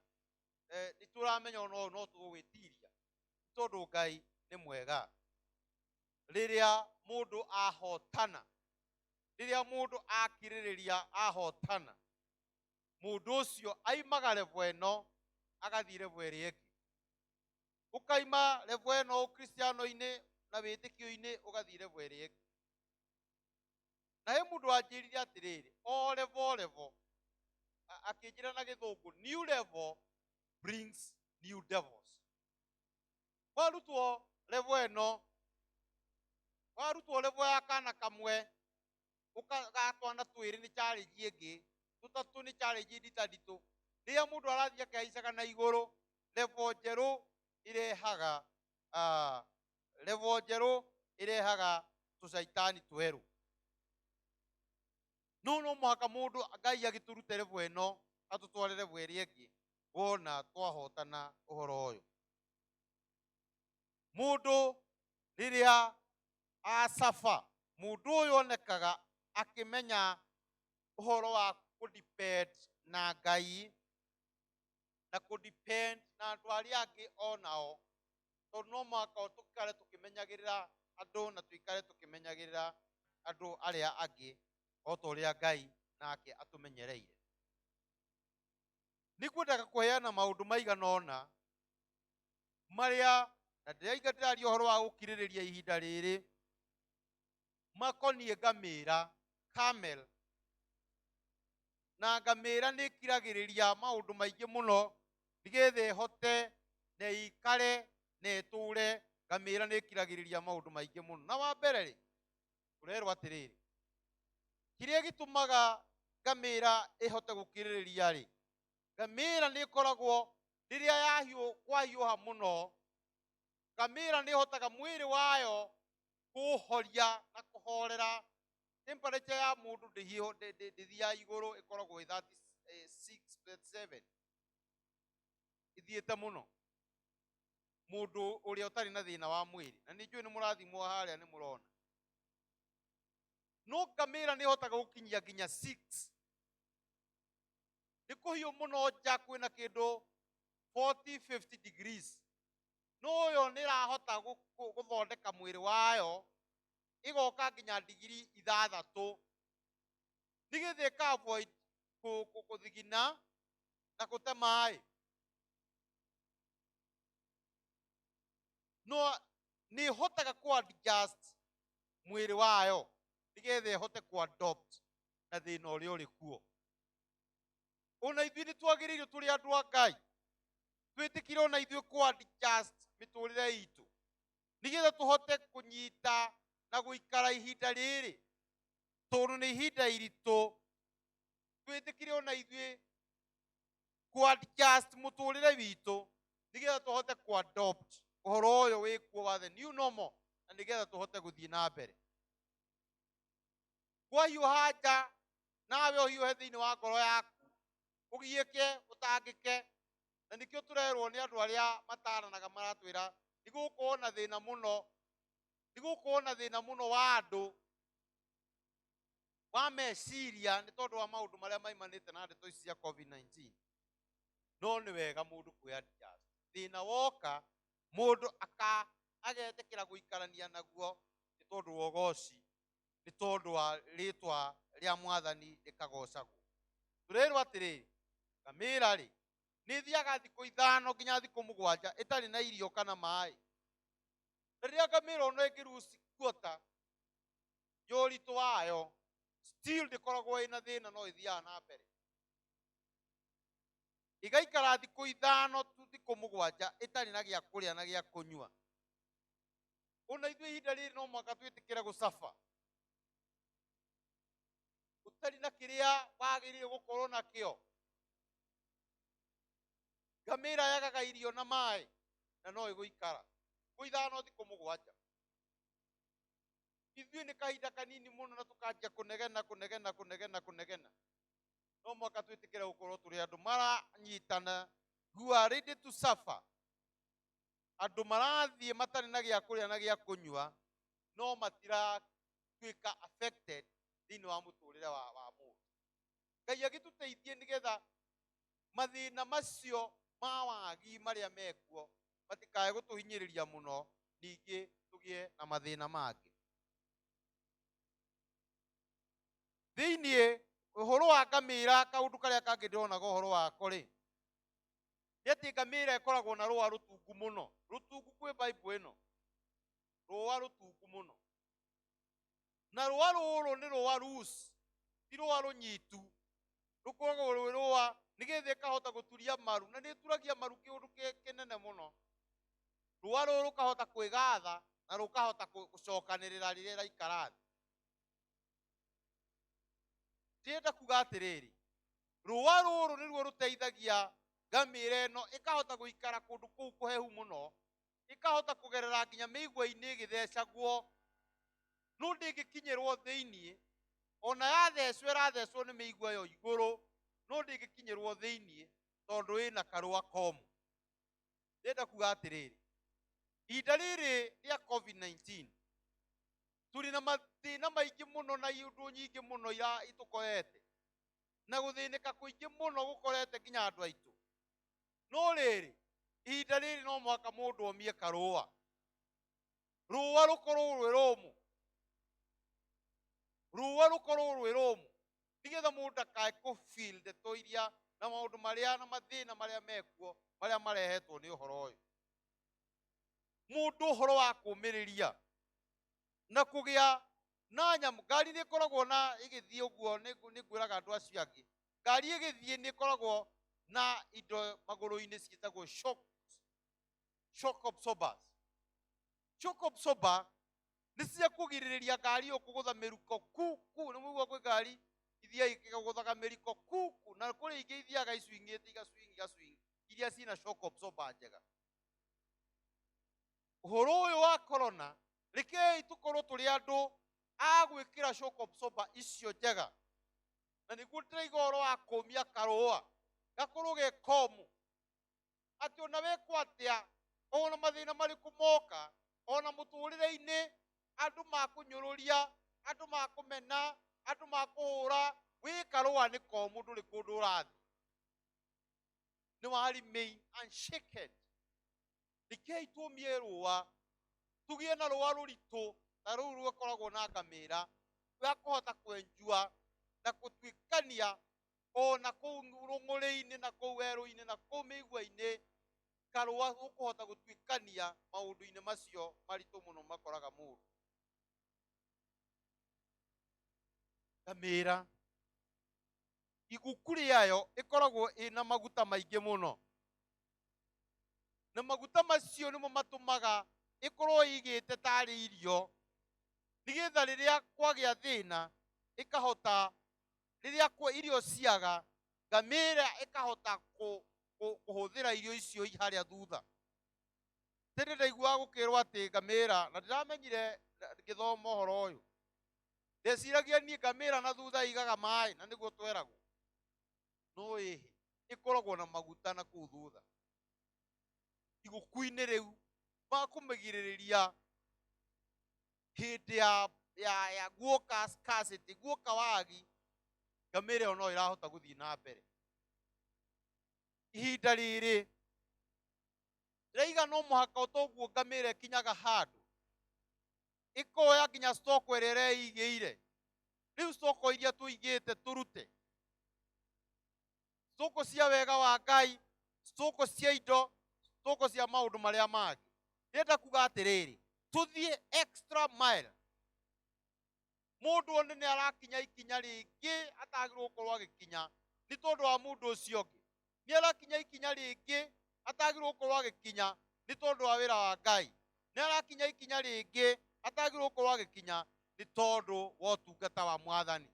nĩ tũramenya ona ũyũ no tũgũgwĩtiria, tondũ Ngai nĩ mwega. Rĩrĩa mũndũ ahotana, rĩrĩa mũndũ akirĩrĩria ahotana, mũndũ ũcio aimaga level ĩno agathiĩ level ĩrĩa ĩngĩ. Ũkaima level ĩno ũkristiano-inĩ na wĩtĩkio-inĩ, ũgathiĩ level ĩrĩa ĩngĩ. Na he mũndũ wanjĩrire atĩrĩrĩ, o level level, akĩnjĩra na gĩthũngũ, "New level brings new devils." Warutwo level ĩno, warutwo level ya kana kamwe, ga twana twĩrĩ nĩ challenge ĩngĩ, tũtatũ nĩ challenge nditanditũ. Rĩrĩa mũndũ arathiĩ akĩhaicaga na igũrũ, level njerũ ĩrehaga level njerũ ĩrehaga tũcaitani twerũ. No mũhaka mũndũ Ngai agĩtũrute level ĩno atũtware level ĩrĩa ĩngĩ. Wona twahotana ũhoro ũyũ, mũndũ rĩrĩa acaba, mũndũ ũyũ onekaga akĩmenya ũhoro wa kũ-depend na Ngai na kũ-depend na andũ arĩa angĩ onao, tondũ no mũhaka tũikare tũkĩmenyagĩrĩra andũ na tũikare tũkĩmenyagĩrĩra andũ arĩa angĩ o ta ũrĩa Ngai nake atũmenyereire. Nĩ ngwendaga kũheana maũndũ maigana ũna. Marĩa na ndĩraiga ndĩraria ũhoro wa gũkirĩrĩria ihinda rĩrĩ makoniĩ ngamĩra, camel. Na ngamĩra nĩ ĩkiragĩrĩria maũndũ maingĩ mũno nĩgetha ĩhote na ĩikare na ĩtũre. Ngamĩra nĩ ĩkiragĩrĩria maũndũ maingĩ mũno. Na wa mbere rĩ, tũrerwo atĩrĩrĩ, kĩrĩa gĩtũmaga ngamĩra ĩhote gũkirĩrĩria rĩ, ngamĩra nĩ ĩkoragwo rĩrĩa yahiũ kwahiũha mũno, ngamĩra nĩ ĩhotaga mwĩrĩ wayo kũũhoria na kũhorera. Temperature ya mũndũ ndĩthiaga igũrũ, ĩkoragwo ĩ 36, 37, ĩthiĩte mũno mũndũ ũrĩa ũtarĩ na thĩna wa mwĩrĩ. Na nĩ njũĩ nĩ mũrathimwo harĩa, nĩ mũrona. No ngamĩra nĩ ĩhotaga gũkinyia nginya 6. Nĩ kũhiũ mũno nja, kwĩna kĩndũ 40, 50 degrees, no yo nĩ ĩrahota gũthondeka mwĩrĩ wayo ĩgoka nginya ndigiri ithathatũ, nĩgetha ĩka avoid kũthigina na kũte maĩ. No nĩ ĩhotaga kũ adjust mwĩrĩ wayo nĩgetha ĩhote kũ adopt na thĩna ũrĩa ũrĩ kuo. Ona ithuĩ nĩ twagĩrĩirwo tũrĩ andũ a Ngai twĩtĩkire ona ithuĩ kũ adjust mĩtũrĩre itũ nĩgetha tũhote kũnyita na gũikara ihinda rĩrĩ, tondũ nĩ ihinda iritũ. Twĩtĩkire ona ithuĩ kũ adjust mũtũrĩre witũ nĩgetha tũhote kũ adopt ũhoro ũyũ wĩkuo wa the new normal, na nĩgetha tũhote gũthiĩ na mbere. Kwahiũha nja, nawe ũhiũhe thĩinĩ wa ngoro yaku, ũgiĩke, ũtangĩke. Na nĩkĩo tũrerwo nĩ andũ arĩa mataranaga, maratwĩra nĩ gũgũkorwo na thĩna mũno, nĩ gũgũkorwo na thĩna mũno wa andũ wa meciria nĩ tondũ wa maũndũ marĩa maimanĩte na ndeto ici cia COVID-19. No nĩ wega mũndũ kwĩ adjust. Thĩna woka, mũndũ aka agetĩkĩra gũikarania naguo nĩ tondũ wa ũgoci, nĩ tondũ wa rĩtwa rĩa Mwathani rĩkagocagwo. Tũrerwo atĩrĩrĩ, ngamĩra rĩ, nĩ ĩthiaga thikũ 5 nginya thikũ 7 ĩtarĩ na irio kana maĩ. Na rĩrĩa ngamĩra ona ĩngĩruci kuota ya ũritũ wayo, still ndĩkoragwo ĩna thĩna, no ĩthiaga na mbere ĩgaikara thikũ 5 tu thikũ 7 ĩtarĩ na gĩa kũrĩa na gĩa kũnyua. Ona ithuĩ ihinda rĩrĩ no mũhaka twĩtĩkĩre gũcaba ũtarĩ na kĩrĩa wagĩrĩire gũkorwo nakĩo. Ngamĩra yagaga irio na maĩ na no ĩgũikara thikũ 5 thikũ 7. Ithuĩ nĩ kahinda kanini mũno na tũkanjia kũnegena, kũnegena, kũnegena, kũnegena. No mũhaka twĩtĩkĩre gũkorwo tũrĩ andũ maranyitana, who are ready to suffer, andũ marathiĩ matarĩ na gĩa kũrĩa na gĩa kũnyua, no matiratuĩka affected thĩinĩ wa mũtũrĩre wa mũndũ. Ngai agĩtũteithie nĩgetha mathĩna macio ma wagi marĩa mekuo matikae gũtũhinyĩrĩria mũno, ningĩ tũgĩe na mathĩna mangĩ. Thĩinĩ ũhoro wa ngamĩra, kaũndũ karĩa kangĩ ndĩronaga ũhoro wako rĩ, nĩ atĩ ngamĩra ĩkoragwo na rũa rũtungu mũno, rũtungu kwĩ Bible ĩno, rũa rũtungu mũno. Na rũa rũrũ nĩ rũa loose, ti rũa rũnyitu, rũkoragwo rwĩ rũa nĩgetha ĩkahota gũturia maru, na nĩ ĩturagia maru kĩũndũ kĩnene mũno. Rũa rũrũ rũkahota kwĩgatha na rũkahota gũcokanĩrĩra rĩrĩa ĩraikara thĩ. Ndĩrenda kuga atĩrĩrĩ, rũa rũrũ nĩruo rũteithagia ngamĩra ĩno ĩkahota gũikara kũndũ kũu kũhehu mũno, ĩkahota kũgerera nginya mĩigua-inĩ ĩgĩthecagwo, no ndĩngĩkinyĩrwo thĩiniĩ. Ona yathecwo, ĩrathecwo nĩ mĩigua ĩyo igũrũ, no ndĩngĩkinyĩrwo thĩiniĩ tondũ ĩna karũa komũ. Ndĩrenda kuga atĩrĩrĩ, ihinda rĩrĩ rĩa COVID-19 tũrĩ na mathĩna maingĩ mũno na iũndũ nyingĩ mũno itũkorete na gũthĩnĩka kũingĩ mũno gũkorete nginya andũ aitũ. No rĩrĩ, ihinda rĩrĩ no mũhaka mũndũ omie karũa, rũa rũkorwo rwĩ rũmũ, rũa rũkorwo rwĩ rũmũ, nĩgetha mũndũ ndakae kũ feel ndeto iria na maũndũ marĩa na mathĩna marĩa mekuo marĩa marehetwo nĩ ũhoro ũyũ. Mũndũ ũhoro wa kũũmĩrĩria na kũgĩa na nyamũ. Ngari nĩ ĩkoragwo na ĩgĩthiĩ ũguo, nĩ ngwĩraga andũ acio angĩ, ngari ĩgĩthiĩ nĩ ĩkoragwo na indo magũrũ-inĩ ciĩtagwo shock, shock absorbers. Shock absorber nĩ cia kũgirĩrĩria ngari ĩyo kũgũtha mĩruko ku ku. Nĩ mũigua kwĩ ngari ithiaga ikĩgũthaga mĩriko ku ku, na kũrĩ ingĩ ithiaga icwing'ĩte igaswing igaswing, iria ciĩna shock absorber njega. Ũhoro ũyũ wa corona, rekei tũkorwo tũrĩ andũ a gwĩkĩra shock absorber icio njega, na nĩguo ndĩraiga ũhoro wa kũmia karũa gakorwo ge komũ, atĩ ona wekwo atĩa, ona mathĩna marĩkũ moka, ona mũtũrĩre-inĩ, andũ makũnyũrũria, andũ makũmena, andũ makũhũra, wĩ karũa nĩ komũ, ndũrĩ kũndũ ũrathiĩ, nĩ wa remain unshaken. Rekei tũmie rũa, tũgĩe na rũa rũritũ ta rũu rũkoragwo na ngamĩra, rwa kũhota kwenjua na gũtuĩkania ona kũu rũng'ũrĩ-inĩ na kũu werũ-inĩ na kũu mĩigua-inĩ, karũa ũkũhota gũtuĩkania maũndũ-inĩ macio maritũ mũno makoraga mũndũ. Ngamĩra iguku rĩayo ĩkoragwo ĩna maguta maingĩ mũno, na maguta macio nĩmo matũmaga ĩkorwo ĩigĩte tarĩ irio, nĩgetha rĩrĩa kwagĩa thĩna ĩkahota, rĩrĩa irio ciaga, ngamĩra ĩkahota kũhũthĩra irio icio harĩa thutha. Tene ndaiguaga gũkĩrwo atĩ ngamĩra, na ndĩramenyire ngĩthoma ũhoro ũyũ, ndeciragia niĩ ngamĩra na thutha ĩigaga maĩ, na nĩguo tweragwo, no ĩhĩ ĩkoragwo na maguta na kũu thutha iguku-inĩ rĩu makũmĩgirĩrĩria hĩndĩ ya guoka scarcity, guoka wagi, ngamĩra ĩyo no ĩrahota gũthiĩ na mbere. Ihinda rĩrĩ ndĩraiga no mũhaka ũtoguo ngamĩra ĩkinyaga handũ ĩkoya nginya stock ĩrĩa ĩreigĩire. Rĩu stock iria tũigĩte tũrute stock cia wega wa Ngai, stock cia indo, stock cia maũndũ marĩa mangĩ. Ndĩrenda kuga atĩrĩrĩ, tũthiĩ extra mile. Mũndũ one nĩ arakinya ikinya rĩngĩ atagĩrĩirwo gũkorwo agĩkinya nĩ tondũ wa mũndũ ũcio ũngĩ, nĩ arakinya ikinya rĩngĩ atagĩrĩirwo gũkorwo agĩkinya nĩ tondũ wa wĩra wa Ngai, nĩ arakinya ikinya rĩngĩ atagĩrĩirwo gũkorwo agĩkinya nĩ tondũ wa ũtungata wa Mwathani.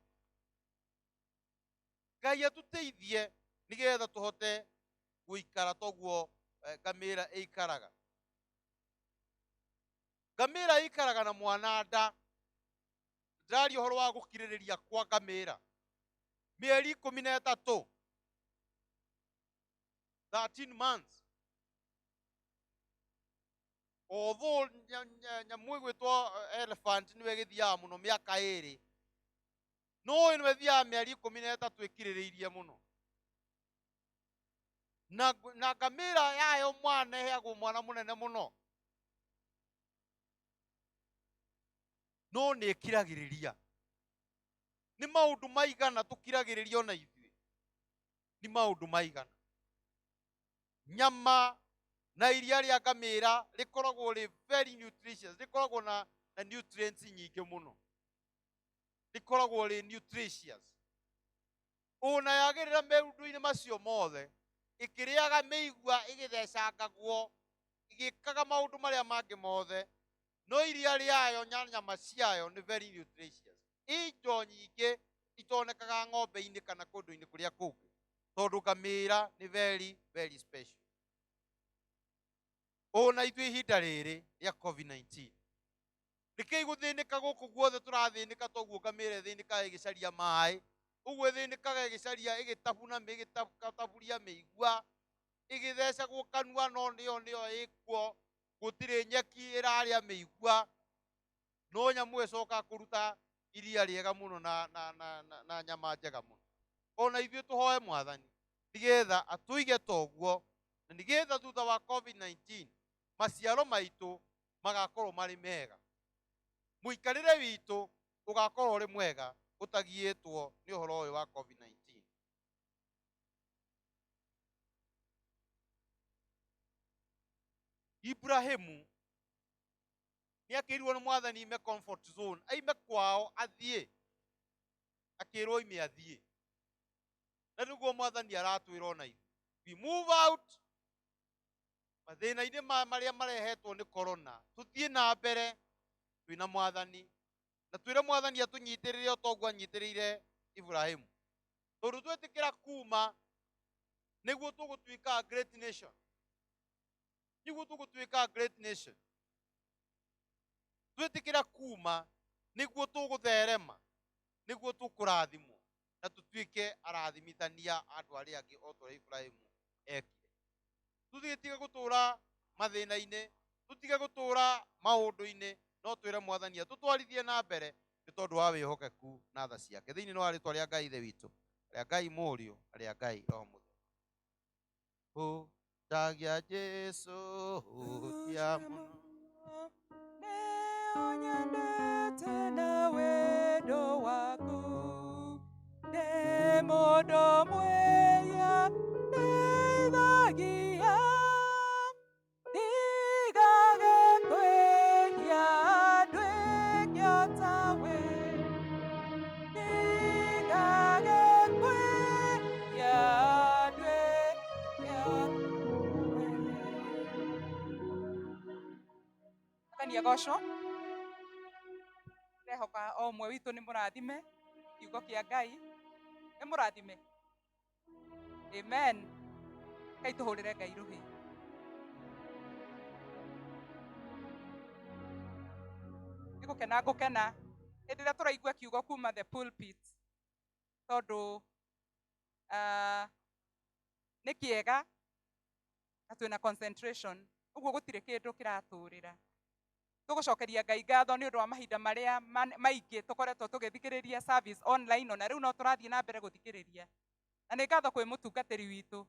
Ngai atũteithie nĩgetha tũhote gũikara toguo ngamĩra ĩikaraga. Ngamĩra ĩikaraga na mwana nda. Ndĩraria ũhoro wa gũkirĩrĩria kwa ngamĩra mĩeri 13, 13 months. Although nyamũ ĩgwĩtwo elephant nĩwe ĩgĩthiaga mũno mĩaka 2, no ĩno ĩthiaga mĩeri 13 ĩkirĩrĩirie mũno. Na ngamĩra yayo mwana ĩheagwo mwana mũnene mũno, no nĩ ĩkiragĩrĩria. Nĩ maũndũ maigana tũkiragĩrĩria ona ithuĩ? Nĩ maũndũ maigana? Nyama na iria rĩa ngamĩra rĩkoragwo rĩ very nutritious, rĩkoragwo na nutrients nyingĩ mũno, rĩkoragwo rĩ nutritious. Ona yagĩrĩra maũndũ-inĩ macio mothe, ĩkĩrĩaga mĩigua, ĩgĩthecangagwo, ĩgĩkaga maũndũ marĩa mangĩ mothe, no iria rĩayo na nyama ciayo nĩ very nutritious. Indo nyingĩ itonekaga ng'ombe-inĩ kana kũndũ-inĩ kũrĩa kũngĩ, tondũ ngamĩra nĩ very very special. Ona ithuĩ ihinda rĩrĩ rĩa COVID-19, nĩkĩĩ gũthĩnĩka gũkũ guothe tũrathĩnĩka toguo ngamĩra ĩthĩnĩkaga ĩgĩcaria maĩ, ũguo ĩthĩnĩkaga ĩgĩcaria, ĩgĩtabuna, ĩgĩtaburia mĩigua, ĩgĩthecagwo kanua, no nĩyo ĩkuo, gũtirĩ nyeki, ĩrarĩa mĩigua, no nyamũ ĩcokaga kũruta iria rĩega mũno na nyama njega mũno. Ona ithuĩ tũhoe Mwathani nĩgetha atũige toguo, na nĩgetha thutha wa COVID-19 maciaro maitũ magakorwo marĩ mega, mũikarĩre witũ ũgakorwo ũrĩ mwega ũtagiĩtwo nĩ ũhoro ũyũ wa COVID-19. Ibrahimu Nĩ akĩirwo nĩ Mwathani ime comfort zone, aime kwao athiĩ, akĩrwo ime athiĩ. Na nĩguo Mwathani aratwĩra ona ithuĩ, we move out mathĩna-inĩ marĩa marehetwo nĩ corona, tũthiĩ na mbere twĩna Mwathani, na twĩre Mwathani atũnyitĩrĩre o ta ũguo anyitĩrĩire Ibrahimu. Tondũ twetĩkĩra kuma nĩguo tũgũtuĩka great nation, nĩguo tũgũtuĩka great nation. Twetĩkĩra kuma nĩguo tũgũtherema, nĩguo tũkũrathimwo na tũtuĩke arathimithania andũ arĩa angĩ o ta ũrĩa Ibrahimu ekire. Tũtige gũtũra mathĩna-inĩ, tũtige gũtũra maũndũ-inĩ, no twĩre Mwathani atũtwarithie na mbere nĩ tondũ wa wĩhokeku na tha ciake. Thĩinĩ wa rĩtwa rĩa Ngai Ithe witũ, rĩa Ngai Mũriũ, na rĩa Ngai Roho Mũtheru. Hutagia Jesu, hutia mũno. Nĩũnyendete na wendo waku, ndĩ mũndũ mwĩhia, ndeithagia, ndigage kwĩhia, nduĩke o tawe. Ndigage kwĩhia, nduĩke o tawe. Mwathani agocwo. Ndĩrehoka o ũmwe witũ nĩ mũrathime kiugo kĩa Ngai, nĩ mũrathime. Amen. Ngai tũhũrĩre Ngai rũhĩ. Nĩ gũkena ngũkena hĩndĩ ĩrĩa tũraigua kiugo kuma the pulpit, tondũ nĩ kĩega na twĩna concentration, ũguo gũtirĩ kĩndũ kĩratũrĩra. Tũgũcokeria Ngai ngatho nĩ ũndũ wa mahinda marĩa maingĩ tũkoretwo tũgĩthikĩrĩria service online, ona rĩu no tũrathiĩ na mbere gũthikĩrĩria. Na nĩ ngatho kwĩ mũtungatĩri witũ,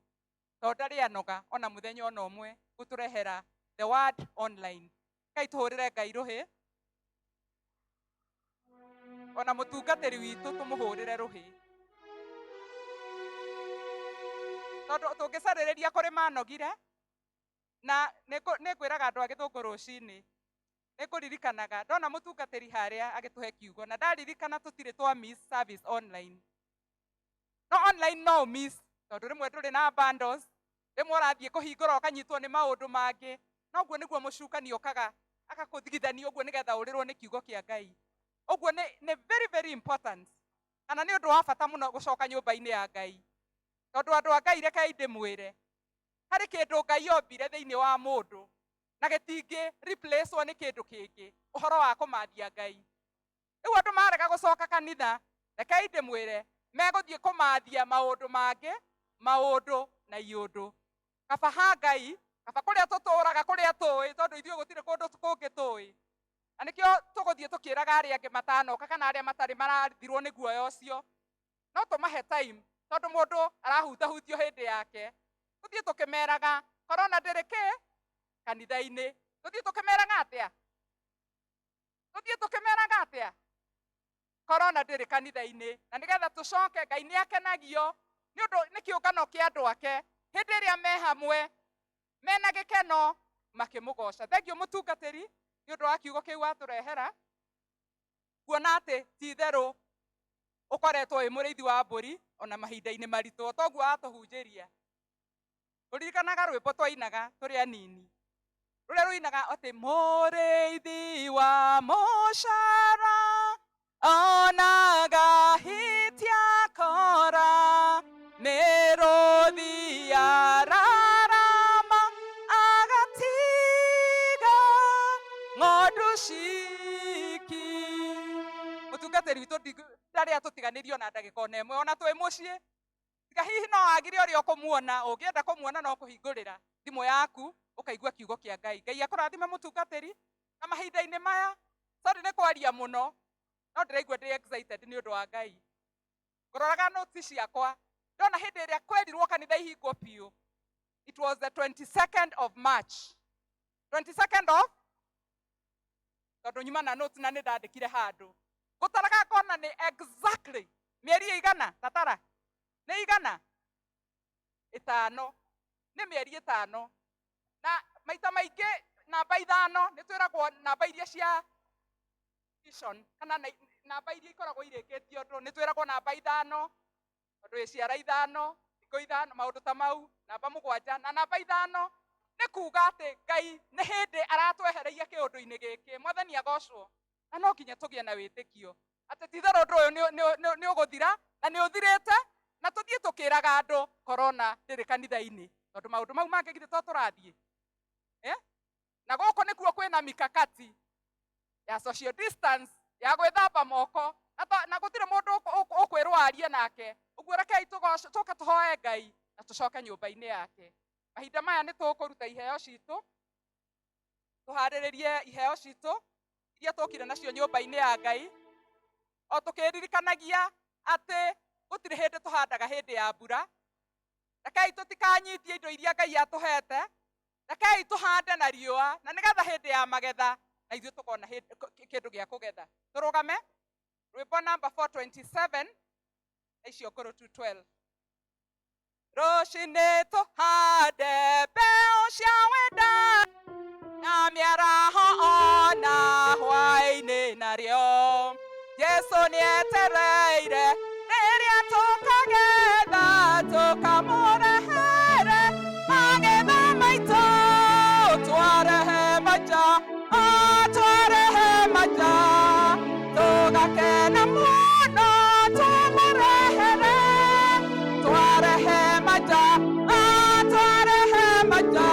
tondũ ndarĩ anoga ona mũthenya ona ũmwe gũtũrehera the word online. Ngai tũhũrĩre Ngai rũhĩ, ona mũtungatĩri witũ tũmũhũrĩre rũhĩ, tondũ tũngĩcarĩrĩria kũrĩ manogire. Na nĩ ngwĩraga andũ a Gĩthũngũ rũcinĩ, nĩ ngũririkanaga ndona mũtungatĩri harĩa agĩtũhe kiugo, na ndaririkana tũtirĩ twa miss service online. No online no miss, tondũ rĩmwe ndũrĩ na bundles, rĩmwe ũrathiĩ kũhingũra ũkanyitwo nĩ maũndũ mangĩ. Na ũguo nĩguo mũcukani okaga agakũthigithania ũguo nĩgetha ũrĩrwo nĩ kiugo kĩa Ngai. Ũguo nĩ very very important, kana nĩ ũndũ wa bata mũno gũcoka nyũmba-inĩ ya Ngai, tondũ andũ a Ngai, rekei ndĩmwĩre, harĩ kĩndũ Ngai ombire thĩinĩ wa mũndũ na gĩtingĩ replacewo nĩ kĩndũ kĩngĩ, ũhoro wa kũmathia Ngai. Rĩu andũ marega gũcoka kanitha, rekei ndĩmwĩre, megũthiĩ kũmathia maũndũ mangĩ, maũndũ na iũndũ. Kaba ha Ngai, kaba kũrĩa tũtũraga, kũrĩa tũĩ, tondũ ithuĩ gũtirĩ kũndũ kũngĩ tũĩ. Na nĩkĩo tũgũthiĩ tũkĩraga arĩa angĩ matanoka kana arĩa matarĩ marathirwo nĩ guoya ũcio, no tũmahe time, tondũ mũndũ arahutahutio hĩndĩ yake. Tũthiĩ tũkĩmeraga korona ndĩrĩ kĩ kanitha-inĩ. Tũthiĩ tũkĩmeraga atĩa? Tũthiĩ tũkĩmeraga atĩa? Korona ndĩrĩ kanitha-inĩ. Na nĩgetha tũcoke, Ngai nĩ akenagio nĩ ũndũ nĩ kĩũngano kĩa andũ ake hĩndĩ ĩrĩa me hamwe mena gĩkeno makĩmũgoca. Thengiũ mũtungatĩri nĩ ũndũ wa kiugo kĩu watũrehera, kuona atĩ ti itherũ ũkoretwo wĩ mũrĩithi wa mbũri ona mahinda-inĩ maritũ, o toguo watũhunjĩria. Tũririkanaga rwĩmbo twainaga tũrĩ anini, rũrĩa rũinaga atĩ mũrĩithi wa mũcara onaga hitia kora, mĩrũthi yararama agatiga ng'ondu ciki. Mũtungatĩri witũ ndarĩ atũtiganĩria ona ndagĩka ona ĩmwe, ona twĩ mũciĩ. Tiga hihi no agire ũrĩa ũkũmuona, ũngĩenda kũmuona no kũhingũrĩra thimũ yaku ũkaigua kiugo kĩa Ngai. Ngai akũrathime mũtungatĩri. Na mahinda-inĩ maya, sorry nĩ kwaria mũno, no ndĩraigua ndĩ excited nĩ ũndũ wa Ngai. Ngũroraga notes ciakwa, ndona hĩndĩ ĩrĩa kwerirwo kanitha ihingwo biũ, it was the 22nd of March. 22nd of, tondũ nyuma na notes na nĩ ndandĩkire handũ. Ngũtaraga ngona nĩ exactly mĩeri ĩigana, tatara nĩ igana ĩtano, nĩ mĩeri ĩtano. Na maita maingĩ Namba 5 nĩ twĩragwo namba iria cia vision kana namba iria ikoragwo irĩkĩtie ũndũ, nĩ twĩragwo namba 5 tondũ ĩ ciara 5, thikũ 5, maũndũ ta mau, namba 7 na namba 5 nĩ kuga atĩ Ngai nĩ hĩndĩ aratwehereia kĩũndũ-inĩ gĩkĩ. Mwathani agocwo. Na no nginya tũgĩe na wĩtĩkio atĩ ti-itherũ ũndũ ũyũ nĩ ũgũthira na nĩ ũthirĩte, na tũthiĩ tũkĩraga andũ korona ndĩrĩ kanitha-inĩ, tondũ maũndũ mau mangĩ githĩ to tũrathiĩ. Na gũkũ nĩkuo kwĩna mikakati ya social distance, ya gwĩthamba moko, na gũtirĩ mũndũ ũkwĩrwo arie nake. Ũguo rekei tũke tũhoe Ngai na tũcoke nyũmba-inĩ yake. Mahinda maya nĩ tũkũruta iheo citũ, tũharĩrĩrie iheo citũ iria tũkire nacio nyũmba-inĩ ya Ngai, o tũkĩririkanagia atĩ gũtirĩ hĩndĩ tũhandaga hĩndĩ ya mbura. Rekei tũtikanyitie indo iria Ngai atũhete, rekei tũhande na riũa, na nĩgetha hĩndĩ ya magetha na ithuĩ tũkona kĩndũ gĩa kũgetha. Tũrũgame rwĩmbo namba 427 na icio ngũrũ 212. Rũcinĩ tũhande mbeũ cia wenda na mĩaraho ona hwaĩ-inĩ narĩo, Jesũ nĩetereire rĩrĩa tũkagetha tũkamũrehere magetha maitũ. Twarehe maja, twarehe maja, tũgakena mũno tũmũrehere. Twarehe maja, twarehe maja,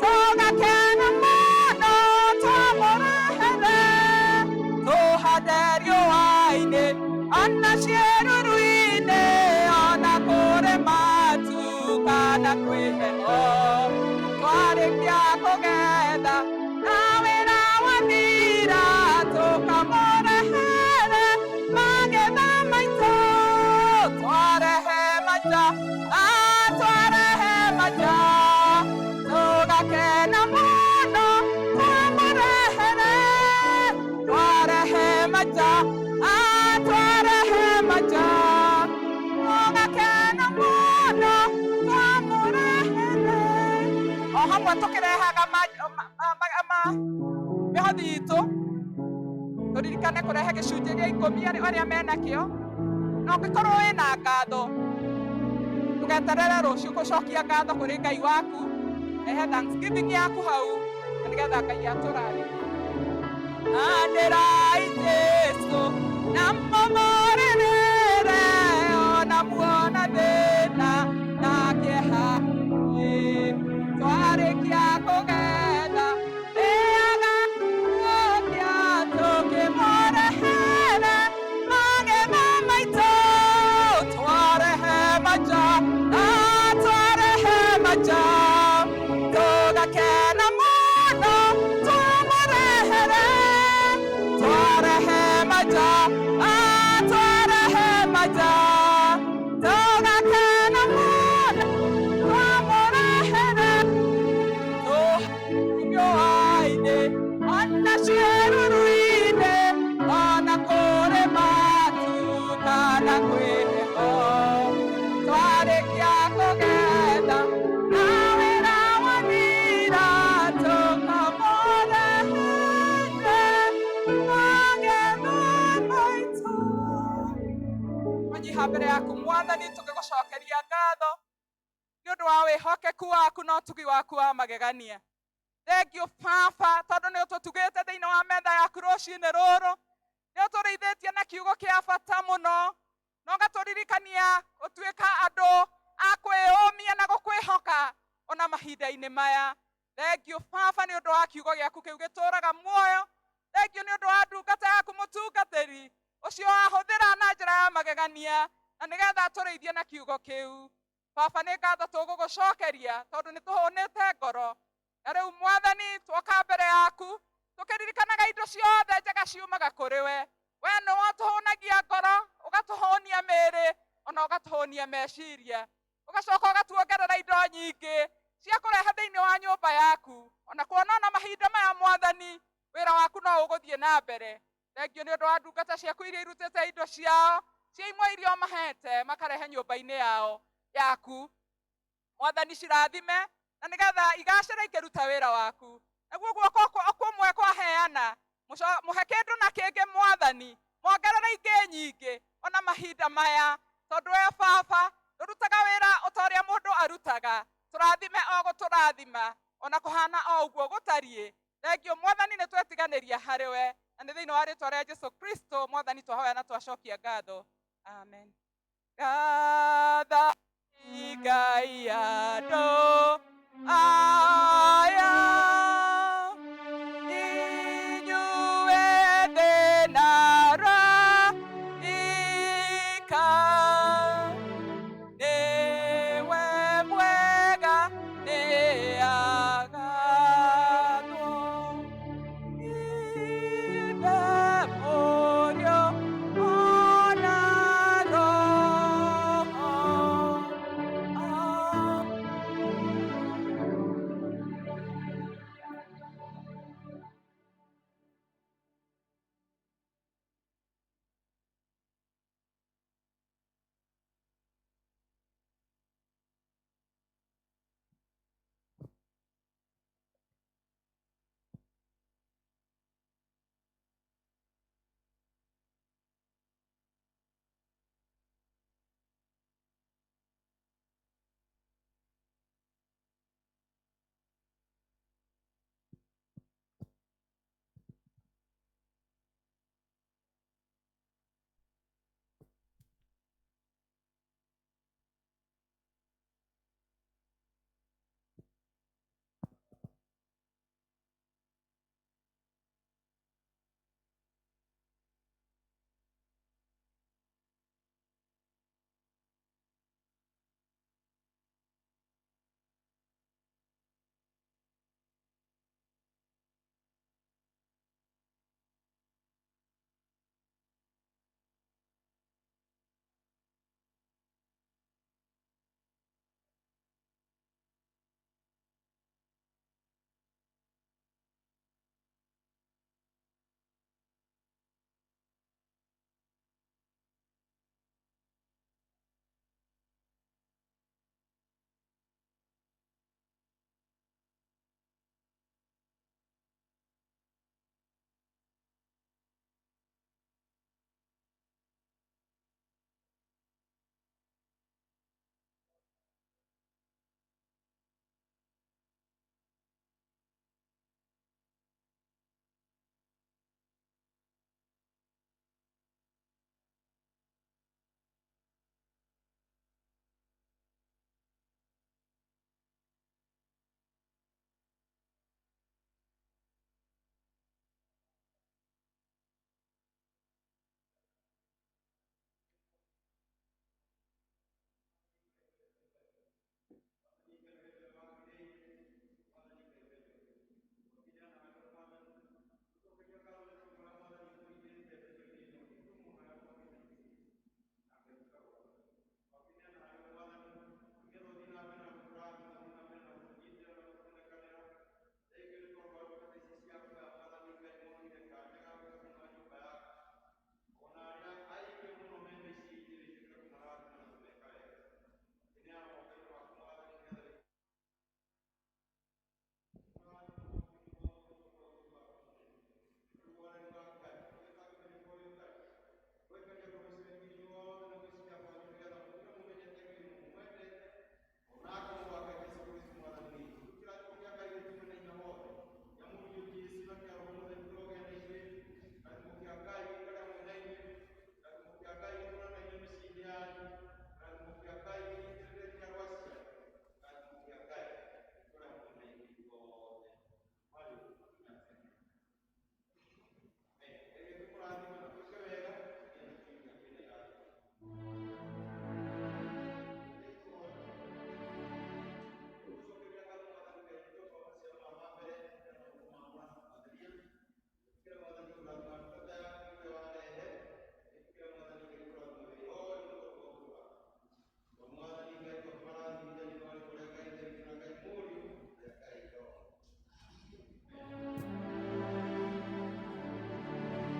tũgakena mũno tũmũrehere. Tũhande riũa-inĩ ona ciĩruru-inĩ, ona kũrĩ matu kana kwĩ heho, twarĩkia kũgetha na wĩra wathira tũkamũrehere magetha maitũ. Twarehe maja, twarehe maja, tũgakena mũno twamũrehere. Twarehe maja, twarehe maja, tũgakena mũno twamũrehere. O hamwe tũkĩrehaga mĩhothi itũ, tũririkane kũrehe gĩcunjĩ gĩa 10 arĩa menakĩo. Na ũngĩkorwo wĩna ngatho, ndũgeterere rũciũ gũcokia ngatho kũrĩ Ngai waku. Rehe thanksgiving yaku hau, na nĩgetha Ngai atũrathime. Andĩrai Jesũ na mũmũrĩrĩre, ona muona thĩna na kĩeha. Twarĩkia kũgetha rĩaga gũkia tũkĩmũrehere magetha maitũ. Twarehe maja, twarehe maja, tũgakena mũno twamũrehere. Twarehe maja, twarehe maja, tũgakena mũno twamũrehere. Tũriũa-inĩ ona ciĩruru-inĩ, ona kũrĩ matu kana kwĩ heho, twarĩkia kũgetha na wĩra wathira tũkamũrehere magetha maitũ. Twanyiha mbere yaku Mwathani, tũgĩgũcokeria ngatho nĩ ũndũ wa wĩhokeku waku na ũtugi waku wa magegania. Thank you Baba, tondũ nĩ ũtũtugĩte thĩinĩ wa metha yaku rũcinĩ rũrũ. Nĩ ũtũrĩithĩtie na kiugo kĩa bata mũno, na ũgatũririkania gũtuĩka andũ a kwĩyũmia na gũkwĩhoka ona mahinda-inĩ maya. Thank you Baba nĩ ũndũ wa kiugo gĩaku kĩu gĩtũraga muoyo. Thank you nĩ ũndũ wa ndungata yaku mũtungatĩri ũcio wahũthĩra na njĩra ya magegania, na nĩgetha atũrĩithie na kiugo kĩu. Baba, nĩ ngatho tũgũgũcokeria tondũ nĩ tũhũnĩte ngoro. Na rĩu Mwathani, twoka mbere yaku tũkĩririkanaga indo ciothe njega ciumaga kũrĩ we. We nĩwe ũtũhũnagia ngoro, ũgatũhũnia mĩĩrĩ, ona ũgatũhũnia meciria, ũgacoka ũgatuongerera indo nyingĩ cia kũrehe thĩinĩ wa nyũmba yaku. Ona kuona ona mahinda maya Mwathani, wĩra waku no ũgũthiĩ na mbere. Thengiũ nĩ ũndũ wa ndungata ciaku iria irutĩte indo ciao cia imwe iria ũmahete makarehe nyũmba-inĩ yao yaku. Mwathani, cirathime na nĩgetha igacĩre ikĩruta wĩra waku. Naguo guoko kũmwe kwaheana, mũhe kĩndũ na kĩngĩ mwathani, mongerere ingĩ nyingĩ ona mahinda maya, tondũ we baba ndũrutaga wĩra ota ũrĩa mũndũ arutaga. Tũrathime o gũtũrathima ona kũhana o ũguo gũtariĩ. Thengio mwathani, nĩ twetiganĩria harĩ we, na nĩ thĩinĩ wa rĩtwa rĩa Jesu Kristo mwathani twahoya na twacokia ngatho, amen. Ngatha Ngai andũ aya, inyuĩ thĩ na araika, nĩwe mwega, nĩ agathwo Ithe, Mũriũ ona Roho. Amen.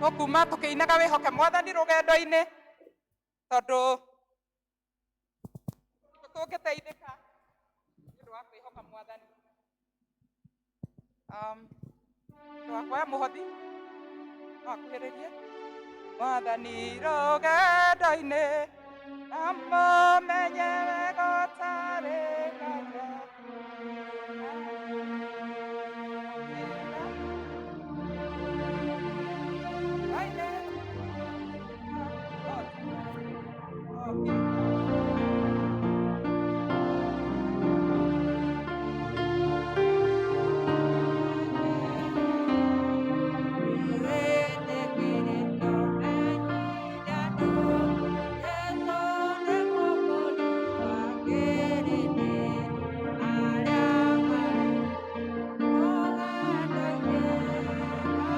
Tũkuma tũkĩinaga wĩhoke mwathani rũgendo-inĩ, tondũ tũngĩteithĩka nĩ ũndũ wa kwĩhoka mwathani. Ũndũ wa kuoya mũhothi no akuhĩrĩrie. Mwathani rũgendo-inĩ na mũmenye wega ũtarĩ.